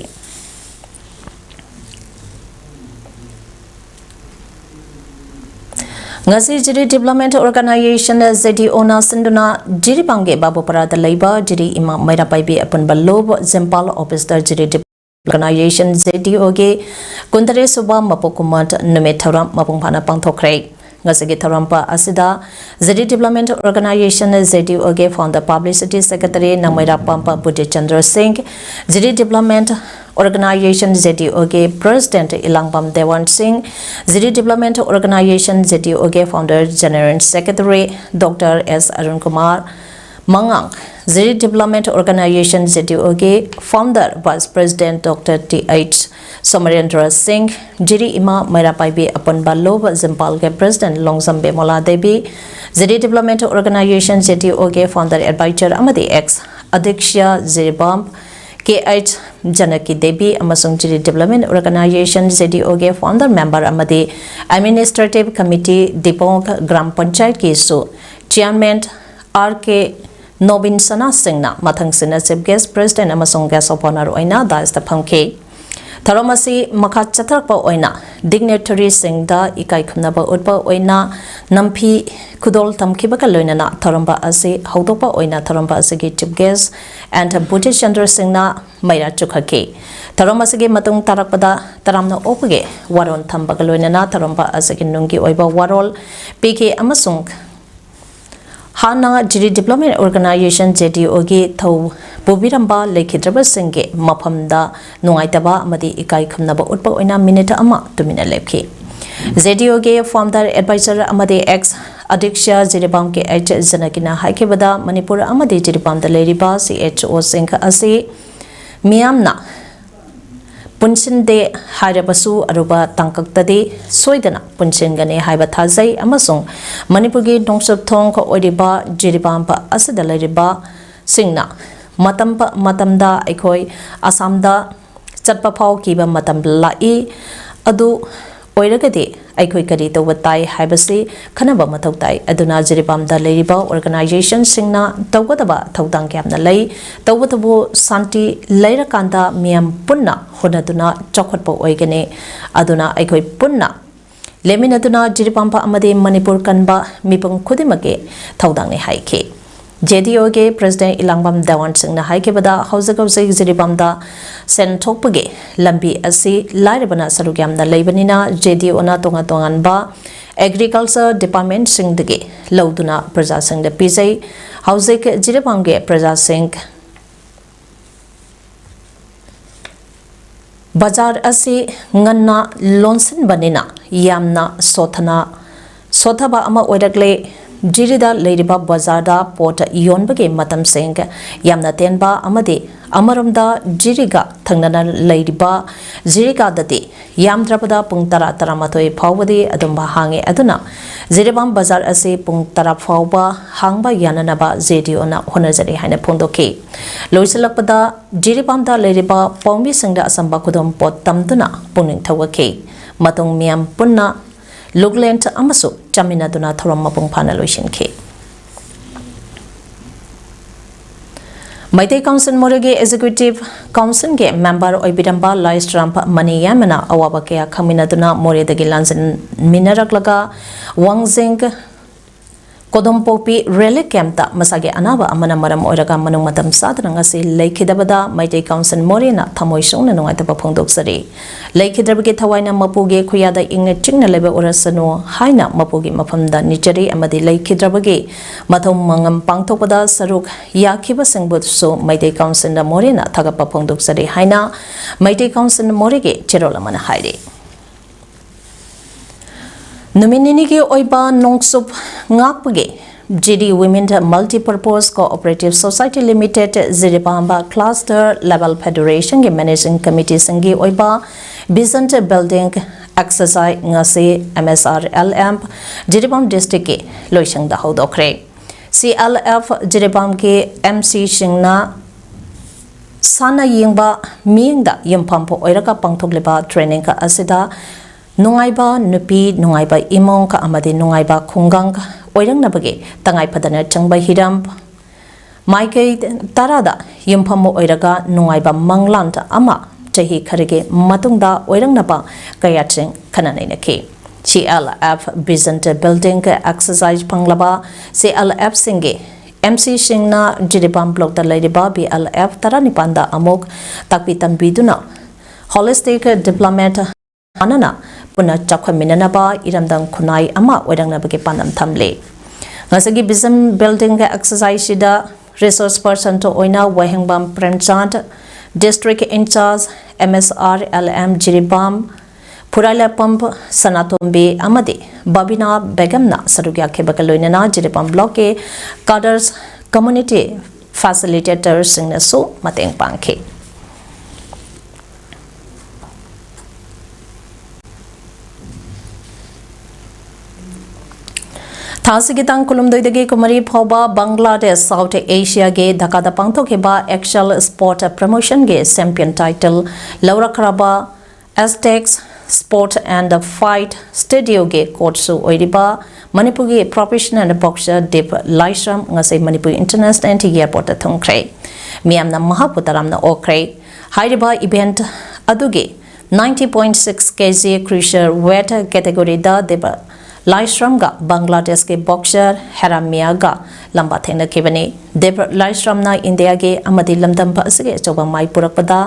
ꯉꯁꯤ ꯖꯤꯔꯤ Development Organisation, ZDOꯅ ꯁꯤꯟꯗꯨꯅ ꯖꯤꯔꯤꯕꯥꯝꯒꯤ ꯕꯥꯕꯨꯄꯥꯔꯥꯗ ꯂꯩꯕ ꯖꯤꯔꯤ ꯏꯃꯥ ꯃꯩꯔꯥ ꯄꯥꯏꯕꯤ ꯑꯄꯨꯟꯕ ꯂꯨꯞ ꯖꯤꯝꯄꯥꯜ ꯑꯣꯐꯤꯁꯇ ꯖꯤꯔꯤ Development Organisation, ZDOꯒꯤ ꯀꯨꯟꯇꯔꯦꯠ ꯁꯨꯕ ꯃꯄꯣꯛ ꯀꯨꯝꯑꯣꯟ ꯅꯨꯃꯤꯠ ꯊꯧꯔꯝ ꯃꯄꯨꯡ ꯐꯥꯅ ꯄꯥꯡꯊꯣꯛꯈ꯭ꯔꯦ꯫ ꯉꯁꯤꯒꯤ ꯊꯧꯔꯝ ꯑꯁꯤꯗ ꯖꯤꯔꯤ Development Organisation, ZDOꯒꯤ founder publicity secretary ꯅꯥꯃꯩꯔꯥꯄꯥꯝ ꯕꯨꯙꯤꯆꯟꯗ꯭ꯔ ꯁꯤꯡ, Jiri Development Organisation, ZDOꯒꯤ president Ilangbam Dewan Singh, Jiri Development Organisation, ZDOꯒꯤ founder general secretary doctor S Arun Kumar ꯃꯉꯥꯡ, ꯖꯤꯔꯤ Development Organisation, ZDOꯒꯤ founder vice president doctor T H Somorendra Singh, Jiri ꯏꯃꯥ ꯃꯩꯔꯥ ꯄꯥꯏꯕꯤ ꯑꯄꯨꯟꯕ ꯂꯨꯞ ꯖꯤꯝꯄꯥꯜꯒꯤ president Longjam Bemola Devi, Jiri Development Organisation, ZDOꯒꯤ founder advisor ꯑꯃꯗꯤ ex ꯑꯗꯤꯛꯁ꯭ꯌ ꯖꯤꯔꯤꯕꯥꯝ, ꯀꯦ ꯑꯩꯆ ꯖꯅꯀꯤ ꯗꯦꯕꯤ ꯑꯃꯁꯨꯡ ꯖꯤꯔꯤ Development Organisation, JDO ꯒꯤ founder member ꯑꯃꯗꯤ Administrative Committee, ꯗꯤꯄꯣꯡ ꯒ꯭ꯔꯥꯝ ꯄꯟꯆꯥꯌꯠꯀꯤꯁꯨ chairman ꯑꯥꯔ ꯀꯦ ꯅꯣꯕꯤꯟ ꯁꯅꯥ ꯁꯤꯡꯅ ꯃꯊꯪꯁꯤꯠꯅ chief guest, president ꯑꯃꯁꯨꯡ guest of honour ꯑꯣꯏꯅ dais ꯇ ꯐꯝꯈꯤ꯫ ꯊꯧꯔꯝ ꯑꯁꯤ ꯃꯈꯥ ꯆꯠꯊꯔꯛꯄ ꯑꯣꯏꯅ dignitary ꯁꯤꯡꯗ ꯏꯀꯥꯏ ꯈꯨꯝꯅꯕ ꯎꯠꯄ ꯑꯣꯏꯅ ꯅꯝꯐꯤ ꯈꯨꯗꯣꯜ ꯇꯝꯈꯤꯕꯒ ꯂꯣꯏꯅꯅ ꯊꯧꯔꯝꯕ ꯑꯁꯤ ꯍꯧꯗꯣꯛꯄ ꯑꯣꯏꯅ ꯊꯧꯔꯝꯕ ꯑꯁꯤꯒꯤ chief guest and Buddhist Chandra ꯁꯤꯡꯅ ꯃꯩꯔꯥ ꯆꯨꯈꯠꯈꯤ꯫ ꯊꯧꯔꯝ ꯑꯁꯤꯒꯤ ꯃꯇꯨꯡ ꯇꯥꯔꯛꯄꯗ ꯇꯔꯥꯝꯅ ꯑꯣꯛꯄꯒꯤ ꯋꯥꯔꯣꯜ ꯊꯝꯕꯒ ꯂꯣꯏꯅꯅ ꯊꯧꯔꯝꯕ ꯑꯁꯤꯒꯤ ꯅꯨꯡꯒꯤ ꯑꯣꯏꯕ ꯋꯥꯔꯣꯜ ꯄꯤꯈꯤ ꯑꯃꯁꯨꯡ ꯍꯥꯟꯅ ꯖꯤꯔꯤ Development Organisation, JDO ꯒꯤ ꯊꯧ ꯄꯨꯕꯤꯔꯝꯕ ꯂꯩꯈꯤꯗ꯭ꯔꯕꯁꯤꯡꯒꯤ ꯃꯐꯝꯗ ꯅꯨꯡꯉꯥꯏꯇꯕ ꯑꯃꯗꯤ ꯏꯀꯥꯏ ꯈꯨꯝꯅꯕ ꯎꯠꯄ ꯑꯣꯏꯅ minute ꯑꯃ ꯇꯨꯃꯤꯟꯅ ꯂꯦꯞꯈꯤ꯫ JDO ꯒꯤ founder, advisor ꯑꯃꯗꯤ ex ꯑꯗꯤꯛꯁ꯭ꯌ ꯖꯤꯔꯤꯕꯥꯝ ꯀꯦ ꯑꯩꯆ ꯖꯅꯀꯤꯅ ꯍꯥꯏꯈꯤꯕꯗ, ꯃꯅꯤꯄꯨꯔ ꯑꯃꯗꯤ ꯖꯤꯔꯤꯕꯥꯝꯗ ꯂꯩꯔꯤꯕ ꯁꯤ ꯑꯩꯆ ꯑꯣꯁꯤꯡ ꯑꯁꯤ ꯃꯤꯌꯥꯝꯅ ꯄꯨꯟꯁꯤꯟꯗꯦ ꯍꯥꯏꯔꯕꯁꯨ, ꯑꯔꯨꯕ ꯇꯥꯡꯀꯛꯇꯗꯤ ꯁꯣꯏꯗꯅ ꯄꯨꯟꯁꯤꯟꯒꯅꯤ ꯍꯥꯏꯕ ꯊꯥꯖꯩ ꯑꯃꯁꯨꯡ ꯃꯅꯤꯄꯨꯔꯒꯤ ꯅꯣꯡꯆꯨꯞ ꯊꯣꯡ ꯑꯣꯏꯔꯤꯕ ꯖꯤꯔꯤꯕꯥꯝ ꯑꯁꯤꯗ ꯂꯩꯔꯤꯕꯁꯤꯡꯅ ꯃꯇꯝ ꯃꯇꯝꯗ ꯑꯩꯈꯣꯏ ꯑꯁꯥꯝꯗ ꯆꯠꯄ ꯐꯥꯎ ꯀꯤꯕ ꯃꯇꯝ ꯂꯥꯛꯏ꯫ ꯑꯗꯨ ꯑꯣꯏꯔꯒꯗꯤ ꯑꯩꯈꯣꯏ ꯀꯔꯤ ꯇꯧꯕ ꯇꯥꯏ ꯍꯥꯏꯕꯁꯤ ꯈꯟꯅꯕ ꯃꯊꯧ ꯇꯥꯏ꯫ ꯑꯗꯨꯅ ꯖꯤꯔꯤꯕꯥꯝꯗ ꯂꯩꯔꯤꯕ organization ꯁꯤꯡꯅ ꯇꯧꯒꯗꯕ ꯊꯧꯗꯥꯡ ꯌꯥꯝꯅ ꯂꯩ꯫ ꯇꯧꯕꯇꯕꯨ ꯁꯥꯟꯇꯤ ꯂꯩꯔꯀꯥꯟꯗ ꯃꯤꯌꯥꯝ ꯄꯨꯟꯅ ꯍꯣꯠꯅꯗꯨꯅ ꯆꯥꯎꯈꯠꯄ ꯑꯣꯏꯒꯅꯤ꯫ ꯑꯗꯨꯅ ꯑꯩꯈꯣꯏ ꯄꯨꯟꯅ ꯂꯦꯞꯃꯤꯟꯅꯗꯨꯅ ꯖꯤꯔꯤꯕꯥꯝ ꯑꯃꯗꯤ ꯃꯅꯤꯄꯨꯔ ꯀꯟꯕ ꯃꯤꯄꯨꯝ ꯈꯨꯗꯤꯡꯃꯛꯀꯤ ꯊꯧꯗꯥꯡꯅꯤ ꯍꯥꯏꯈꯤ꯫ JDO ꯒꯤ president ꯏꯂꯥꯡꯕꯝ ꯗꯦꯋꯥꯟ ꯁꯤꯡꯅ ꯍꯥꯏꯈꯤꯕꯗ, ꯍꯧꯖꯤꯛ ꯍꯧꯖꯤꯛ ꯖꯤꯔꯤꯕꯥꯝꯗ ꯁꯦꯟ ꯊꯣꯛꯄꯒꯤ ꯂꯝꯕꯤ ꯑꯁꯤ ꯂꯥꯏꯔꯕꯅ ꯁꯔꯨꯛ ꯌꯥꯝꯅ ꯂꯩꯕꯅꯤꯅ, JDO ꯅ ꯇꯣꯉꯥꯟ ꯇꯣꯉꯥꯟꯕ agriculture department ꯁꯤꯡꯗꯒꯤ ꯂꯧꯗꯨꯅ ꯄ꯭ꯔꯖꯥꯁꯤꯡꯗ ꯄꯤꯖꯩ꯫ ꯍꯧꯖꯤꯛ ꯖꯤꯔꯤꯕꯥꯝꯒꯤ ꯄ꯭ꯔꯖꯥꯁꯤꯡ ꯕꯖꯥꯔ ꯑꯁꯤ ꯉꯟꯅ ꯂꯣꯟꯁꯤꯟꯕꯅꯤꯅ ꯌꯥꯝꯅ ꯁꯣꯊꯅ, ꯁꯣꯊꯕ ꯑꯃ ꯑꯣꯏꯔꯛꯂꯦ꯫ ꯖꯤꯔꯤꯗ ꯂꯩꯔꯤꯕ ꯕꯖꯥꯔꯗ ꯄꯣꯠ ꯌꯣꯟꯕꯒꯤ ꯃꯇꯝꯁꯤꯡ ꯌꯥꯝꯅ ꯇꯦꯟꯕ ꯑꯃꯗꯤ ꯑꯃꯔꯣꯝꯗ ꯖꯤꯔꯤꯒ ꯊꯪꯅꯅ ꯂꯩꯔꯤꯕ ꯖꯤꯔꯤꯒꯥꯗꯗꯤ ꯌꯥꯝꯗ꯭ꯔꯕꯗ ꯄꯨꯡ ꯇꯔꯥ, ꯇꯔꯥꯃꯥꯊꯣꯏ ꯐꯥꯎꯕꯗꯤ ꯑꯗꯨꯝ ꯍꯥꯡꯉꯤ꯫ ꯑꯗꯨꯅ ꯖꯤꯔꯤꯕꯥꯝ ꯕꯖꯥꯔ ꯑꯁꯤ ꯄꯨꯡ ꯇꯔꯥ ꯐꯥꯎꯕ ꯍꯥꯡꯕ ꯌꯥꯅꯅꯕ ꯖꯦ ꯗꯤ ꯌꯨꯅ ꯍꯣꯠꯅꯖꯔꯤ ꯍꯥꯏꯅ ꯐꯣꯡꯗꯣꯛꯈꯤ꯫ ꯂꯣꯏꯁꯤꯜꯂꯛꯄꯗ ꯖꯤꯔꯤꯕꯥꯝꯗ ꯂꯩꯔꯤꯕ ꯄꯥꯎꯃꯤꯁꯤꯡꯗ ꯑꯆꯝꯕ ꯈꯨꯗꯣꯜꯄꯣꯠ ꯇꯝꯗꯨꯅ ꯄꯨꯛꯅꯤꯡ ꯊꯧꯒꯠꯈꯤ꯫ ꯃꯇꯨꯡ ꯃꯤꯌꯥꯝ ꯄꯨꯟꯅ ꯂꯨꯛꯂꯦꯟ ꯑꯃꯁꯨ ꯆꯥꯃꯤꯟꯅꯗꯨꯅ ꯊꯧꯔꯝ ꯃꯄꯨꯡ ꯐꯥꯅ ꯂꯣꯏꯁꯤꯟꯈꯤ꯫ ꯃꯩꯇꯩ ꯀꯥꯎꯟꯁꯤꯜ ꯃꯣꯔꯦꯒꯤ ꯑꯦꯛꯖꯤꯀ꯭ꯌꯨꯇꯤꯚ ꯀꯥꯎꯟꯁꯤꯜꯒꯤ ꯃꯦꯝꯕꯔ ꯑꯣꯏꯕꯤꯔꯝꯕ ꯂꯥꯏꯁ꯭ꯔꯥꯝ ꯃꯅꯤꯌꯥꯃꯅ ꯑꯋꯥꯕ ꯀꯌꯥ ꯈꯪꯃꯤꯟꯅꯗꯨꯅ ꯃꯣꯔꯦꯗꯒꯤ ꯂꯥꯟꯖꯤꯟꯃꯤꯟꯅꯔꯛꯂꯒ ꯋꯥꯡꯖꯤꯡ ꯀꯣꯗꯣꯝꯄꯣꯛꯄꯤ ꯔꯤꯂꯤꯐ ꯀꯦꯝꯞꯇ ꯃꯁꯥꯒꯤ ꯑꯅꯥꯕ ꯑꯃꯅ ꯃꯔꯝ ꯑꯣꯏꯔꯒ ꯃꯅꯨꯡ ꯃꯇꯝ ꯆꯥꯗꯅ ꯉꯁꯤ ꯂꯩꯈꯤꯗꯕꯗ ꯃꯩꯇꯩ ꯀꯥꯎꯟꯁꯤꯜ ꯃꯣꯔꯦꯅ ꯊꯃꯣꯏ ꯁꯣꯛꯅ ꯅꯨꯡꯉꯥꯏꯇꯕ ꯐꯣꯡꯗꯣꯛꯆꯔꯤ꯫ ꯂꯩꯈꯤꯗ꯭ꯔꯕꯒꯤ ꯊꯋꯥꯏꯅ ꯃꯄꯨꯒꯤ ꯈꯨꯌꯥꯗ ꯏꯪꯅ ꯆꯤꯛꯅ ꯂꯩꯕ ꯑꯣꯏꯔꯁꯅꯨ ꯍꯥꯏꯅ ꯃꯄꯨꯒꯤ ꯃꯐꯝꯗ ꯅꯤꯖꯔꯤ ꯑꯃꯗꯤ ꯂꯩꯈꯤꯗ꯭ꯔꯕꯒꯤ ꯃꯊꯧ ꯃꯉꯝ ꯄꯥꯡꯊꯣꯛꯄꯗ ꯁꯔꯨꯛ ꯌꯥꯈꯤꯕꯁꯤꯡꯕꯨꯁꯨ ꯃꯩꯇꯩ ꯀꯥꯎꯟꯁꯤꯜ ꯃꯣꯔꯦꯅ ꯊꯥꯒꯠꯄ ꯐꯣꯡꯗꯣꯛꯆꯔꯤ ꯍꯥꯏꯅ ꯃꯩꯇꯩ ꯀꯥꯎꯟꯁꯤꯜ ꯃꯣꯔꯦꯒꯤ ꯆꯦꯔꯣꯜ ꯑꯃꯅ ꯍꯥꯏꯔꯤ꯫ ꯅꯨꯃꯤꯠ ꯅꯤꯅꯤꯒꯤ ꯑꯣꯏꯕ ꯅꯣꯡꯆꯨꯞ ꯉꯥꯛꯄꯒꯤ G D Women Multipurpose Cooperative Society Limited ꯖꯤꯔꯤꯕꯥꯝ Cluster Level Federation ꯒꯤ Managing Committee ꯁꯤꯡꯒꯤ ꯑꯣꯏꯕ Vision Building Exercise ꯉꯁꯤ M S R L M Jiribam District ꯀꯤ ꯂꯣꯏꯁꯪꯗ ꯍꯧꯗꯣꯛꯈ꯭ꯔꯦ꯫ C L F ꯖꯤꯔꯤꯕꯥꯝꯒꯤ M C ꯁꯤꯡꯅ ꯁꯥꯟꯅ ꯌꯦꯡꯕ ꯃꯤꯠꯌꯦꯡꯗ ꯌꯨꯝꯐꯝ ꯑꯣꯏꯔꯒ ꯄꯥꯡꯊꯣꯛꯂꯤꯕ training ꯑꯁꯤꯗ ꯅꯨꯡꯉꯥꯏꯕ ꯅꯨꯄꯤ, ꯅꯨꯡꯉꯥꯏꯕ ꯏꯃꯨꯡ ꯑꯃꯗꯤ ꯅꯨꯡꯉꯥꯏꯕ ꯈꯨꯡꯒꯪ ꯑꯣꯏꯔꯛꯅꯕꯒꯤ ꯇꯉꯥꯏꯐꯗꯅ ꯆꯪꯕ ꯍꯤꯔꯝ ꯃꯥꯏꯀꯩ ꯇꯔꯥꯗ ꯌꯨꯝꯐꯝ ꯑꯣꯏꯔꯒ ꯅꯨꯡꯉꯥꯏꯕ ꯃꯪꯂꯥꯟ ꯑꯃ ꯆꯍꯤ ꯈꯔꯒꯤ ꯃꯇꯨꯡꯗ ꯑꯣꯏꯔꯛꯅꯕ ꯀꯌꯥꯠꯁꯤꯡ ꯈꯟꯅ ꯅꯩꯅꯈꯤ꯫ C L F Vision Building Exercise ꯐꯪꯂꯕ C L F ꯁꯤꯡꯒꯤ M C ꯁꯤꯡꯅ ꯖꯤꯔꯤꯕꯥꯝ block ꯇ ꯂꯩꯔꯤꯕ B L F ꯇꯔꯥꯅꯤꯄꯥꯟꯗ ꯑꯃꯨꯛ ꯇꯥꯛꯄꯤ ꯇꯝꯕꯤꯗꯨꯅ holistic development ꯃꯥꯟꯅꯅ ꯄꯨꯟꯅ ꯆꯥꯎꯈꯠꯃꯤꯟꯅꯅꯕ ꯏꯔꯝꯗꯝ ꯈꯨꯟꯅꯥꯏ ꯑꯃ ꯑꯣꯏꯔꯛꯅꯕꯒꯤ ꯄꯥꯟꯗꯝ ꯊꯝꯂꯤ꯫ ꯉꯁꯤꯒꯤ Vision Building Exercise ꯁꯤꯗ resource person ꯇ ꯑꯣꯏꯅ ꯋꯥꯍꯦꯡꯕꯝ ꯄ꯭ꯔꯦꯝꯆꯥꯟꯗ, District Incharge M S R L M Jiribam, ꯐꯨꯔꯥꯏꯂꯥꯄꯝ ꯁꯅꯥꯇꯣꯝꯕꯤ ꯑꯃꯗꯤ ꯕꯕꯤꯅꯥ ꯕꯦꯒꯝꯅ ꯁꯔꯨꯛ ꯌꯥꯈꯤꯕꯒ ꯂꯣꯏꯅꯅ ꯖꯤꯔꯤꯕꯥꯝ block ꯀꯤ cadres, community facilitator ꯁꯤꯡꯅꯁꯨ ꯃꯇꯦꯡ ꯄꯥꯡꯈꯤ꯫ ꯊꯥꯁꯤꯒꯤ ꯇꯥꯡ ꯀꯨꯟꯍꯨꯝꯗꯣꯏꯗꯒꯤ ꯀꯨꯟꯃꯔꯤ ꯐꯥꯎꯕ ꯕꯪꯒ꯭ꯂꯥꯗꯦꯁ ꯁꯥꯎꯠ ꯑꯦꯁꯤꯌꯥꯒꯤ ꯙꯥꯀꯥꯗ ꯄꯥꯡꯊꯣꯛꯈꯤꯕ ꯑꯦꯛꯁꯦꯜ ꯁ꯭ꯄꯣꯔꯠ ꯄ꯭ꯔꯃꯣꯁꯟꯒꯤ ꯆꯦꯝꯄꯤꯌꯟ ꯇꯥꯏꯇꯜ ꯂꯧꯔꯛꯈ꯭ꯔꯕ ꯑꯦꯁꯇꯦꯛꯁ ꯁ꯭ꯄꯣꯔꯠ ꯑꯦꯟ ꯐꯥꯏꯠ ꯁ꯭ꯇꯨꯗꯤꯑꯣꯒꯤ ꯀꯣꯆꯁꯨ ꯑꯣꯏꯔꯤꯕ ꯃꯅꯤꯄꯨꯔꯒꯤ ꯄ꯭ꯔꯣꯐꯦꯁꯅꯦꯜ ꯕꯣꯛꯁꯔ ꯗꯤꯞ ꯂꯥꯏꯁ꯭ꯔꯝ ꯉꯁꯤ ꯃꯅꯤꯄꯨꯔ ꯏꯟꯇꯔꯅꯦꯁꯅꯦꯜ ꯑꯦꯌꯔꯄꯣꯔꯠꯇ ꯊꯨꯡꯈ꯭ꯔꯦ꯫ ꯃꯤꯌꯥꯝꯅ ꯃꯍꯥꯛꯄꯨ ꯇꯔꯥꯝꯅ ꯑꯣꯛꯈ꯭ꯔꯦ꯫ ꯍꯥꯏꯔꯤꯕ ꯏꯚꯦꯟꯠ ꯑꯗꯨꯒꯤ ninety point six kg cruiser weight categoryꯗ ꯗꯤꯞ ꯂꯥꯏꯁ꯭ꯔꯝꯒ ꯕꯪꯒ꯭ꯂꯥꯗꯦꯁꯀꯤ ꯕꯣꯛꯁꯔ ꯍꯦꯔꯥꯃꯤꯌꯥꯒ ꯂꯝꯕꯥ ꯊꯦꯡꯅꯈꯤꯕꯅꯤ꯫ ꯗꯤꯞ ꯂꯥꯏꯁ꯭ꯔꯝꯅ ꯏꯟꯗꯤꯌꯥꯒꯤ ꯑꯃꯗꯤ ꯂꯝꯗꯝ ꯑꯁꯤꯒꯤ ꯑꯆꯧꯕ ꯃꯥꯏ ꯄꯨꯔꯛꯄꯗ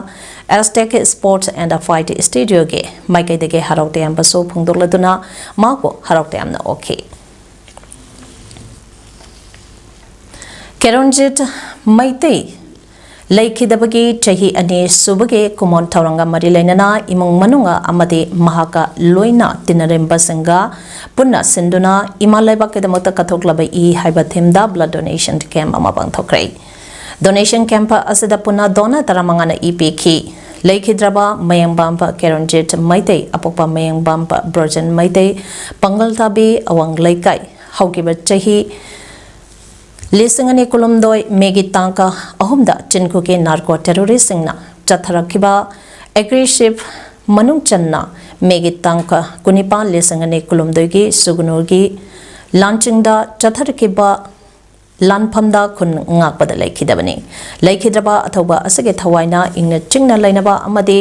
ꯑꯦꯁꯇꯦꯛ ꯁ꯭ꯄꯣꯔꯠ ꯑꯦꯟ ꯐꯥꯏꯠ ꯁ꯭ꯇꯨꯗꯤꯑꯣꯒꯤ ꯃꯥꯏꯀꯩꯗꯒꯤ ꯍꯔꯥꯎ ꯇꯌꯥꯝꯕꯁꯨ ꯐꯣꯡꯗꯣꯛꯂꯗꯨꯅ ꯃꯍꯥꯛꯄꯨ ꯍꯔꯥꯎ ꯇꯌꯥꯝꯅ ꯑꯣꯛꯈꯤ꯫ ꯀꯦꯔꯣꯟꯖꯤꯠ ꯃꯩꯇꯩ ꯂꯩꯈꯤꯗꯕꯒꯤ ꯆꯍꯤ ꯑꯅꯤ ꯁꯨꯕꯒꯤ ꯀꯨꯝꯑꯣꯟ ꯊꯧꯔꯝꯒ ꯃꯔꯤ ꯂꯩꯅꯅ ꯏꯃꯨꯡ ꯃꯅꯨꯡ ꯑꯃꯗꯤ ꯃꯍꯥꯛꯀ ꯂꯣꯏꯅ ꯇꯤꯟꯅꯔꯝꯕꯁꯤꯡꯒ ꯄꯨꯟꯅ ꯁꯤꯟꯗꯨꯅ ꯏꯃꯥ ꯂꯩꯕꯥꯛꯀꯤꯗꯃꯛꯇ ꯀꯠꯊꯣꯛꯂꯕ ꯏ ꯍꯥꯏꯕ ꯊꯤꯝꯗ ꯕ꯭ꯂꯗ ꯗꯣꯅꯦꯁꯟ ꯀꯦꯝꯞ ꯑꯃ ꯄꯥꯡꯊꯣꯛꯈ꯭ꯔꯦ꯫ ꯗꯣꯅꯦꯁꯟ ꯀꯦꯝꯞ ꯑꯁꯤꯗ ꯄꯨꯟꯅ ꯗꯣꯅꯔ ꯇꯔꯥꯃꯉꯥꯅ ꯏ ꯄꯤꯈꯤ꯫ ꯂꯩꯈꯤꯗ꯭ꯔꯕ ꯃꯌꯥꯡꯕꯝ ꯀꯦꯔꯣꯟꯖꯤꯠ ꯃꯩꯇꯩ, ꯑꯄꯣꯛꯄ ꯃꯌꯥꯡꯕꯝ ꯕ꯭ꯔꯣꯖꯦꯟ ꯃꯩꯇꯩ, ꯄꯥꯡꯒꯜ ꯊꯥꯕꯤ ꯑꯋꯥꯡ ꯂꯩꯀꯥꯏ, ꯍꯧꯈꯤꯕ ꯆꯍꯤ ꯂꯤꯁꯤꯡ ꯑꯅꯤ ꯀꯨꯟꯍꯨꯝꯗꯣꯏ ꯃꯦꯒꯤ ꯇꯥꯡ ꯑꯍꯨꯝꯗ ꯆꯤꯟꯈꯨꯒꯤ ꯅꯥꯔꯀꯣ ꯇꯦꯔꯣꯔꯤꯁꯁꯤꯡꯅ ꯆꯠꯊꯔꯛꯈꯤꯕ ꯑꯦꯒ꯭ꯔꯦꯁꯤꯞ ꯃꯅꯨꯡ ꯆꯟꯅ ꯃꯦꯒꯤ ꯇꯥꯡ ꯀꯨꯟꯅꯤꯄꯥꯟ ꯂꯤꯁꯤꯡ ꯑꯅꯤ ꯀꯨꯟꯍꯨꯝꯗꯣꯏꯒꯤ ꯁꯨꯒꯅꯨꯒꯤ ꯂꯥꯟꯆꯤꯡꯗ ꯆꯠꯊꯔꯛꯈꯤꯕ ꯂꯥꯟꯐꯝꯗ ꯈꯨꯟ ꯉꯥꯛꯄꯗ ꯂꯩꯈꯤꯗꯕꯅꯤ꯫ ꯂꯩꯈꯤꯗ꯭ꯔꯕ ꯑꯊꯧꯕ ꯑꯁꯤꯒꯤ ꯊꯋꯥꯏꯅ ꯏꯪꯅ ꯆꯤꯡꯅ ꯂꯩꯅꯕ ꯑꯃꯗꯤ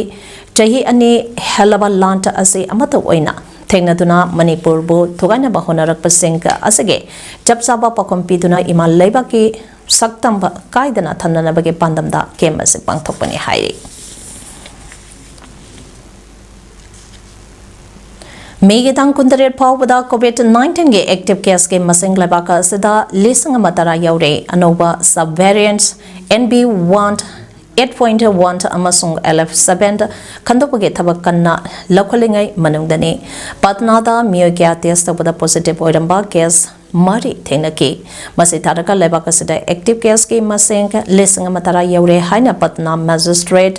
ꯆꯍꯤ ꯑꯅꯤ ꯍꯦꯜꯂꯕ ꯂꯥꯟ ꯑꯁꯤ ꯑꯃꯠꯇ ꯑꯣꯏꯅ ꯊꯦꯡꯅꯗꯨꯅ ꯃꯅꯤꯄꯨꯔꯕꯨ ꯊꯨꯒꯥꯏꯅꯕ ꯍꯣꯠꯅꯔꯛꯄꯁꯤꯡ ꯑꯁꯤꯒꯤ ꯆꯞ ꯆꯥꯕ ꯄꯥꯎꯈꯨꯝ ꯄꯤꯗꯨꯅ ꯏꯃꯥ ꯂꯩꯕꯥꯛꯀꯤ ꯁꯛꯇꯝꯕ ꯀꯥꯏꯗꯅ ꯊꯝꯅꯅꯕꯒꯤ ꯄꯥꯟꯗꯝꯗ ꯀꯦꯝꯞ ꯑꯁꯤ ꯄꯥꯡꯊꯣꯛꯄꯅꯤ ꯍꯥꯏꯔꯤ꯫ ꯃꯦꯒꯤ ꯇꯥꯡ ꯀꯨꯟꯇꯔꯦꯠ ꯐꯥꯎꯕꯗ ꯀꯣꯚꯤꯗ ꯅꯥꯏꯟꯇꯤꯟꯒꯤ ꯑꯦꯛꯇꯤꯚ ꯀꯦꯁꯀꯤ ꯃꯁꯤꯡ ꯂꯩꯕꯥꯛ ꯑꯁꯤꯗ ꯂꯤꯁꯤꯡ ꯑꯃ ꯇꯔꯥ ꯌꯧꯔꯦ꯫ ꯑꯅꯧꯕ sub variant N B one eight point one ꯑꯃꯁꯨꯡ ꯑꯦꯜ ꯑꯦꯐ ꯁꯕꯦꯟ ꯈꯟꯗꯣꯛꯄꯒꯤ ꯊꯕꯛ ꯀꯟꯅ ꯂꯧꯈꯠꯂꯤꯉꯩ ꯃꯅꯨꯡꯗꯅꯤ꯫ ꯄꯠꯅꯥꯗ ꯃꯤꯑꯣꯏ ꯀꯌꯥ ꯇꯦꯁ ꯇꯧꯕꯗ ꯄꯣꯖꯤꯇꯤꯚ ꯑꯣꯏꯔꯝꯕ ꯀꯦꯁ ꯃꯔꯤ ꯊꯦꯡꯅꯈꯤ꯫ ꯃꯁꯤ ꯊꯥꯔꯒ ꯂꯩꯕꯥꯛ ꯑꯁꯤꯗ ꯑꯦꯛꯇꯤꯚ ꯀꯦꯁꯀꯤ ꯃꯁꯤꯡ ꯂꯤꯁꯤꯡ ꯑꯃ ꯇꯔꯥ ꯌꯧꯔꯦ ꯍꯥꯏꯅ ꯄꯠꯅꯥ ꯃꯦꯖꯤꯁꯇ꯭ꯔꯦꯠ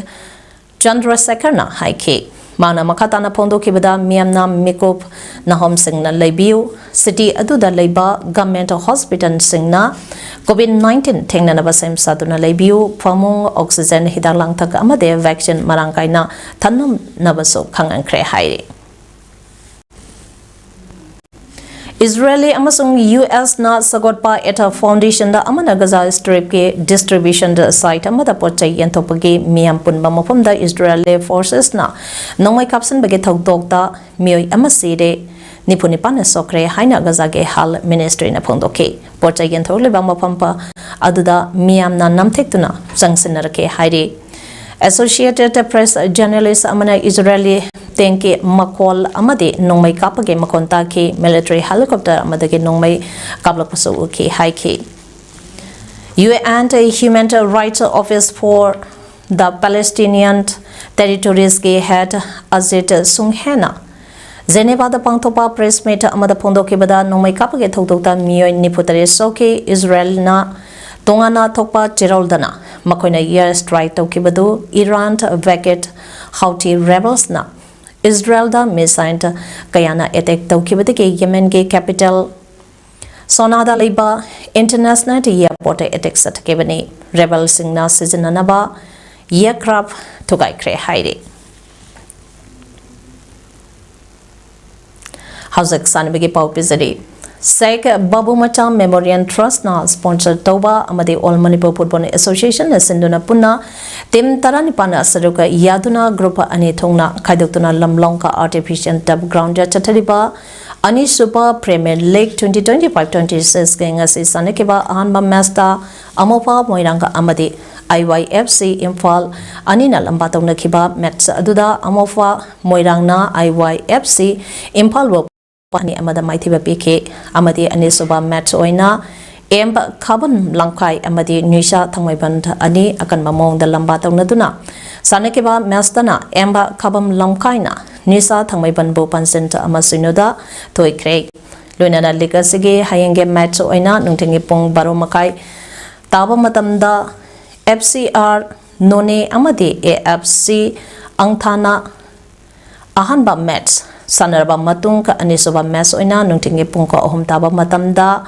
ꯆꯟꯗ꯭ꯔꯁꯦꯈꯔꯅ ꯍꯥꯏꯈꯤ꯫ ꯃꯥꯅ ꯃꯈꯥ ꯇꯥꯅ ꯐꯣꯡꯗꯣꯛꯈꯤꯕꯗ, ꯃꯤꯌꯥꯝꯅ ꯃꯤꯀꯨꯞ ꯅꯥꯍꯣꯝꯁꯤꯡꯅ ꯂꯩꯕꯤꯌꯨ, city ꯑꯗꯨꯗ ꯂꯩꯕ government hospitalꯁꯤꯡꯅ COVID nineteen ꯊꯦꯡꯅꯅꯕ ꯁꯦꯝ ꯁꯥꯗꯨꯅ ꯂꯩꯕꯤꯌꯨ, ꯐꯃꯨꯡ, oxygen, ꯍꯤꯗꯥꯛ ꯂꯥꯡꯊꯛ ꯑꯃꯗꯤ vaccine ꯃꯔꯥꯡ ꯀꯥꯏꯅ ꯊꯝꯅꯕꯁꯨ ꯈꯪꯍꯟꯈ꯭ꯔꯦ ꯍꯥꯏꯔꯤ꯫ ꯏꯁꯔꯥꯌꯦꯂꯤ ꯑꯃꯁꯨꯡ ꯌꯨ ꯑꯦꯁꯅ ꯁꯧꯒꯠꯄ ꯑꯦꯊꯥ ꯐꯥꯎꯟꯗꯦꯁꯟꯗ ꯑꯃꯅ ꯒꯖꯥ ꯁ꯭ꯇ꯭ꯔꯤꯞꯀꯤ distribution site ꯑꯃꯗ ꯄꯣꯠ ꯆꯩ ꯌꯦꯟꯊꯣꯛꯄꯒꯤ ꯃꯤꯌꯥꯝ ꯄꯨꯟꯕ ꯃꯐꯝꯗ ꯏꯁꯔꯥꯌꯦꯂꯤ forcesꯅ ꯅꯣꯡꯃꯩ ꯀꯥꯞꯁꯤꯟꯕꯒꯤ ꯊꯧꯗꯣꯛꯇ ꯃꯤꯑꯣꯏ ꯑꯃ ꯁꯤꯔꯦ, ꯅꯤꯐꯨ ꯅꯤꯄꯥꯟꯅ ꯁꯣꯛꯈ꯭ꯔꯦ ꯍꯥꯏꯅ ꯒꯖꯥꯒꯤ health ministryꯅ ꯐꯣꯡꯗꯣꯛꯈꯤ꯫ ꯄꯣꯠ ꯆꯩ ꯌꯦꯟꯊꯣꯛꯂꯤꯕ ꯃꯐꯝ ꯄ-, ꯑꯗꯨꯗ ꯃꯤꯌꯥꯝꯅ ꯅꯝꯊꯦꯛꯇꯨꯅ ꯆꯪꯁꯤꯟꯅꯔꯛꯈꯤ ꯍꯥꯏꯔꯤ꯫ Associated Press journalist ꯑꯃꯅ ꯏꯁꯔꯥꯌꯦꯂꯤ tankꯀꯤ ꯃꯈꯣꯜ ꯑꯃꯗꯤ ꯅꯣꯡꯃꯩ ꯀꯥꯞꯄꯒꯤ ꯃꯈꯣꯟ ꯇꯥꯈꯤ꯫ Military helicopter ꯑꯃꯗꯒꯤ ꯅꯣꯡꯃꯩ ꯀꯥꯞꯂꯛꯄꯁꯨ ꯎꯈꯤ ꯍꯥꯏꯈꯤ꯫ U N Human Rights Office for the Palestinian Territoriesꯀꯤ head Ajit Sungheena Genevaꯗ ꯄꯥꯡꯊꯣꯛꯄ press meet ꯑꯃꯗ ꯐꯣꯡꯗꯣꯛꯈꯤꯕꯗ, ꯅꯣꯡꯃꯩ ꯀꯥꯞꯄꯒꯤ ꯊꯧꯗꯣꯛꯇ ꯃꯤꯑꯣꯏ ꯅꯤꯐꯨ ꯇꯔꯦꯠ ꯁꯣꯛꯈꯤ꯫ ꯏꯁꯔꯥꯌꯦꯜꯅ ꯇꯣꯉꯥꯟꯅ ꯊꯣꯛꯄ ꯆꯦꯔꯣꯜꯗꯅ ꯃꯈꯣꯏꯅ air strike ꯇꯧꯈꯤꯕꯗꯨ ꯏꯔꯥꯟ backed Houthi rebelsꯅ ꯏꯁꯔꯥꯌꯦꯜꯗ missile ꯀꯌꯥꯅ attack ꯇꯧꯈꯤꯕꯗꯒꯤ ꯌꯦꯃꯦꯟꯒꯤ capital ꯁꯣꯅꯥꯗ ꯂꯩꯕ international airportꯇ attack ꯆꯠꯊꯈꯤꯕꯅꯤ꯫ Rebelꯁꯤꯡꯅ ꯁꯤꯖꯤꯟꯅꯅꯕ aircraft ꯊꯨꯒꯥꯏꯈ꯭ꯔꯦ ꯍꯥꯏꯔꯤ꯫ ꯍꯧꯖꯤꯛ ꯁꯥꯟꯅꯕꯒꯤ ꯄꯥꯎ ꯄꯤꯖꯔꯤ꯫ ꯁꯦꯈ ꯕꯥꯕꯨ ꯃꯆꯥ Memorial Trustꯅ sponsor ꯇꯧꯕ ꯑꯃꯗꯤ All Manipur Football Associationꯅ ꯁꯤꯟꯗꯨꯅ ꯄꯨꯟꯅ team ꯇꯔꯥꯅꯤꯄꯥꯟꯅ ꯁꯔꯨꯛ ꯌꯥꯗꯨꯅ group ꯑꯅꯤ ꯊꯣꯛꯅ ꯈꯥꯏꯗꯣꯛꯇꯨꯅ ꯂꯝꯂꯣꯡꯒ artificial turf groundꯗ ꯆꯠꯊꯔꯤꯕ ꯑꯅꯤꯁꯨꯕ Premier League twenty twenty-five twenty-sixꯀꯤ ꯉꯁꯤ ꯁꯥꯟꯅꯈꯤꯕ ꯑꯍꯥꯟꯕ matchꯇ ꯑꯃꯣꯐꯥ ꯃꯣꯏꯔꯥꯡ ꯑꯃꯗꯤ I Y F C Imphal ꯑꯅꯤꯅ ꯂꯝꯕꯥ ꯇꯧꯅꯈꯤꯕ match ꯑꯗꯨꯗ ꯑꯃꯣꯐꯥ ꯃꯣꯏꯔꯥꯡꯅ I Y F C ꯏꯝꯐꯥꯜꯕꯨ ꯑꯅꯤ ꯑꯃꯗ ꯃꯥꯏꯊꯤꯕ ꯄꯤꯈꯤ ꯑꯃꯗꯤ ꯑꯅꯤꯁꯨꯕ match ꯑꯣꯏꯅ ꯑꯦꯝ ꯈꯥꯕꯝ ꯂꯝꯈꯥꯏ ꯑꯃꯗꯤ ꯅꯨꯏꯁꯥ ꯊꯥꯡꯃꯩꯕꯟ ꯑꯅꯤ ꯑꯀꯟꯕ ꯃꯑꯣꯡꯗ ꯂꯝꯕꯥ ꯇꯧꯅꯗꯨꯅ ꯁꯥꯟꯅꯈꯤꯕ matchꯇꯅ ꯑꯦꯝ ꯈꯥꯕꯝ ꯂꯝꯈꯥꯏꯅ ꯅꯨꯏꯁꯥ ꯊꯥꯡꯃꯩꯕꯟꯕꯨ ꯄꯥꯟꯖꯤꯟ ꯑꯃ ꯁꯤꯅꯣꯗ ꯊꯣꯏꯈ꯭ꯔꯦ꯫ ꯂꯣꯏꯅꯅ league ꯑꯁꯤꯒꯤ ꯍꯌꯦꯡꯒꯤ match ꯑꯣꯏꯅ ꯅꯨꯡꯊꯤꯜꯒꯤ ꯄꯨꯡ ꯕꯥꯔꯣ ꯃꯈꯥꯏ ꯇꯥꯕ ꯃꯇꯝꯗ F C R ꯅꯣꯅꯦ ꯑꯃꯗꯤ A F C ꯑꯪꯊꯥꯅ ꯑꯍꯥꯟꯕ ꯃꯦꯠꯆ ꯁꯥꯟꯅꯔꯕ ꯃꯇꯨꯡ, ꯑꯅꯤꯁꯨꯕ ꯃꯦꯠꯆ ꯑꯣꯏꯅ ꯅꯨꯡꯊꯤꯜꯒꯤ ꯄꯨꯡ ꯑꯍꯨꯝ ꯇꯥꯕ ꯃꯇꯝꯗ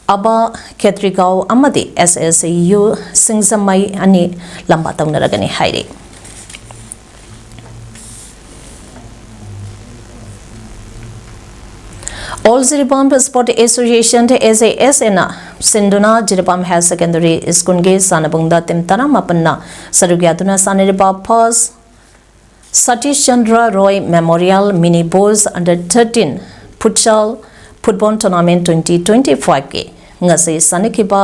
ꯑꯕ ꯈꯦꯇ꯭ꯔꯤꯒꯥꯎ ꯑꯃꯗꯤ S S U ꯁꯤꯡꯖꯃꯩ ꯑꯅꯤ ꯂꯝꯕꯥ ꯇꯧꯅꯔꯒꯅꯤ ꯍꯥꯏꯔꯤ꯫ All Jiribam Sport Association, S A S A ꯅ ꯁꯤꯟꯗꯨꯅ ꯖꯤꯔꯤꯕꯥꯝ Higher Secondary School ꯒꯤ ꯁꯥꯟꯅꯕꯨꯡꯗ team ꯇꯔꯥꯃꯥꯄꯟꯅ ꯁꯔꯨꯛ ꯌꯥꯗꯨꯅ ꯁꯥꯟꯅꯔꯤꯕ First Satish Chandra Roy Memorial Mini Bulls Under thirteen Futsal Football Tournament twenty twenty-five ꯀꯤ ꯉꯁꯤ ꯁꯥꯟꯅꯈꯤꯕ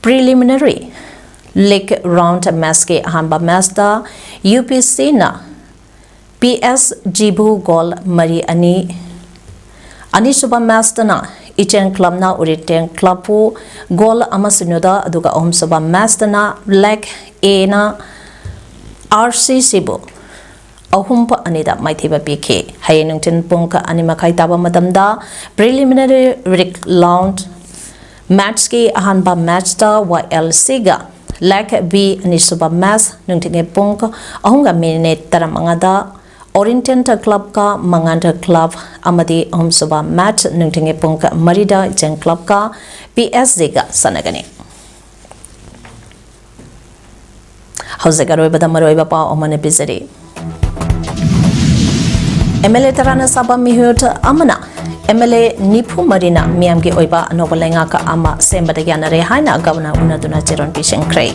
preliminary league round match ꯀꯤ ꯑꯍꯥꯟꯕ ꯃꯦꯠꯆꯇ UPC ꯅ PSG ꯕꯨ ꯒꯣꯜ ꯃꯔꯤ ꯑꯅꯤ, ꯑꯅꯤꯁꯨꯕ ꯃꯦꯠꯆꯇꯅ ꯏꯆꯦꯟ ꯀ꯭ꯂꯕꯅ ꯎꯔꯤꯇꯦꯟ ꯀ꯭ꯂꯕꯄꯨ ꯒꯣꯜ ꯑꯃ ꯁꯤꯅꯣꯗ, ꯑꯗꯨꯒ ꯑꯍꯨꯝꯁꯨꯕ ꯃꯦꯠꯆꯇꯅ Leg A ꯅ RCC ꯕꯨ ꯑꯍꯨꯝ ꯑꯅꯤꯗ ꯃꯥꯏꯊꯤꯕ ꯄꯤꯈꯤ꯫ ꯍꯌꯦꯡ ꯅꯨꯡꯊꯤꯜ ꯄꯨꯡ ꯑꯅꯤ ꯃꯈꯥꯏ ꯇꯥꯕ ꯃꯇꯝꯗ preliminary league round match ꯀꯤ ꯑꯍꯥꯟꯕ ꯃꯦꯠꯆꯇ YLC ꯒ Leg B ꯑꯅꯤꯁꯨꯕ ꯃꯦꯠꯆ ꯅꯨꯡꯊꯤꯜꯒꯤ ꯄꯨꯡ ꯑꯍꯨꯝꯒ ꯃꯤꯅꯤꯠ ꯇꯔꯥꯃꯉꯥꯗ Oriental ꯀ꯭ꯂꯕꯀ ꯃꯉꯥꯟꯗ ꯀ꯭ꯂꯕ ꯑꯃꯗꯤ ꯑꯍꯨꯝꯁꯨꯕ ꯃꯦꯠꯆ ꯅꯨꯡꯊꯤꯜꯒꯤ ꯄꯨꯡ ꯃꯔꯤꯗ ꯏꯆꯦꯟ ꯀ꯭ꯂꯕꯀ PSG ꯒ ꯁꯥꯟꯅꯒꯅꯤ꯫ ꯍꯧꯖꯤꯛ ꯑꯔꯣꯏꯕꯗ ꯃꯔꯨꯑꯣꯏꯕ ꯄꯥꯎ ꯑꯃꯅ ꯄꯤꯖꯔꯤ꯫ MLA ꯇꯔꯥꯅ ꯁꯥꯕ ꯃꯤꯍꯨꯠ ꯑꯃꯅ MLA ꯅꯤꯐꯨ ꯃꯔꯤꯅ ꯃꯤꯌꯥꯝꯒꯤ ꯑꯣꯏꯕ ꯑꯅꯧꯕ ꯂꯩꯉꯥꯛ ꯑꯃ ꯁꯦꯝꯕꯗ ꯌꯥꯅꯔꯦ ꯍꯥꯏꯅ ꯒꯕꯔꯅꯔ ꯎꯅꯗꯨꯅ ꯆꯦꯔꯣꯟ ꯄꯤꯁꯤꯟꯈ꯭ꯔꯦ꯫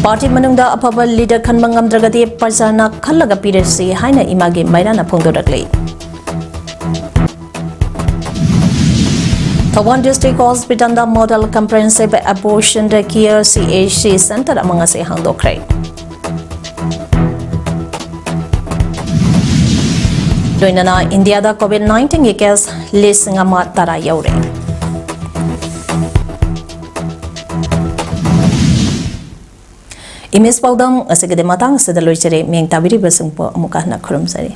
ꯄꯥꯔꯇꯤ ꯃꯅꯨꯡꯗ ꯑꯐꯕ ꯂꯤꯗꯔ ꯈꯟꯕ ꯉꯝꯗ꯭ꯔꯒꯗꯤ ꯄ꯭ꯔꯖꯥꯅ ꯈꯜꯂꯒ ꯄꯤꯔꯁꯤ ꯍꯥꯏꯅ ꯏꯃꯥꯒꯤ ꯃꯩꯔꯥꯅ ꯐꯣꯡꯗꯣꯔꯛꯂꯤ꯫ ꯊꯧꯕꯥꯜ ꯗꯤꯁꯇ꯭ꯔꯤꯛ ꯍꯣꯁꯄꯤꯇꯥꯜꯗ ꯃꯣꯗꯦꯜ ꯀꯝꯄ꯭ꯔꯦꯍꯦꯟꯁꯤꯚ ꯑꯦꯕꯣꯔꯁꯟ ꯀꯤꯌꯔ, CHC, ꯁꯦꯟꯇꯔ ꯑꯃ ꯉꯁꯤ ꯍꯥꯡꯗꯣꯛꯈ꯭ꯔꯦ꯫ ꯂꯣꯏꯅꯅ ꯏꯟꯗꯤꯌꯥꯗ COVID nineteen ꯒꯤ ꯀꯦꯁ ꯂꯤꯁꯤꯡ ꯑꯃ ꯇꯔꯥ ꯌꯧꯔꯦ꯫ ꯏꯃꯦꯖ ꯄꯥꯎꯗꯝ ꯑꯁꯤꯒꯤꯗꯤ ꯃꯇꯥꯡ ꯑꯁꯤꯗ ꯂꯣꯏꯖꯔꯦ꯫ ꯃꯤꯌꯦꯡ ꯇꯥꯕꯤꯔꯤꯕꯁꯤꯡꯕꯨ ꯑꯃꯨꯛꯀ ꯍꯟꯅ ꯈꯨꯔꯨꯝꯖꯔꯤ꯫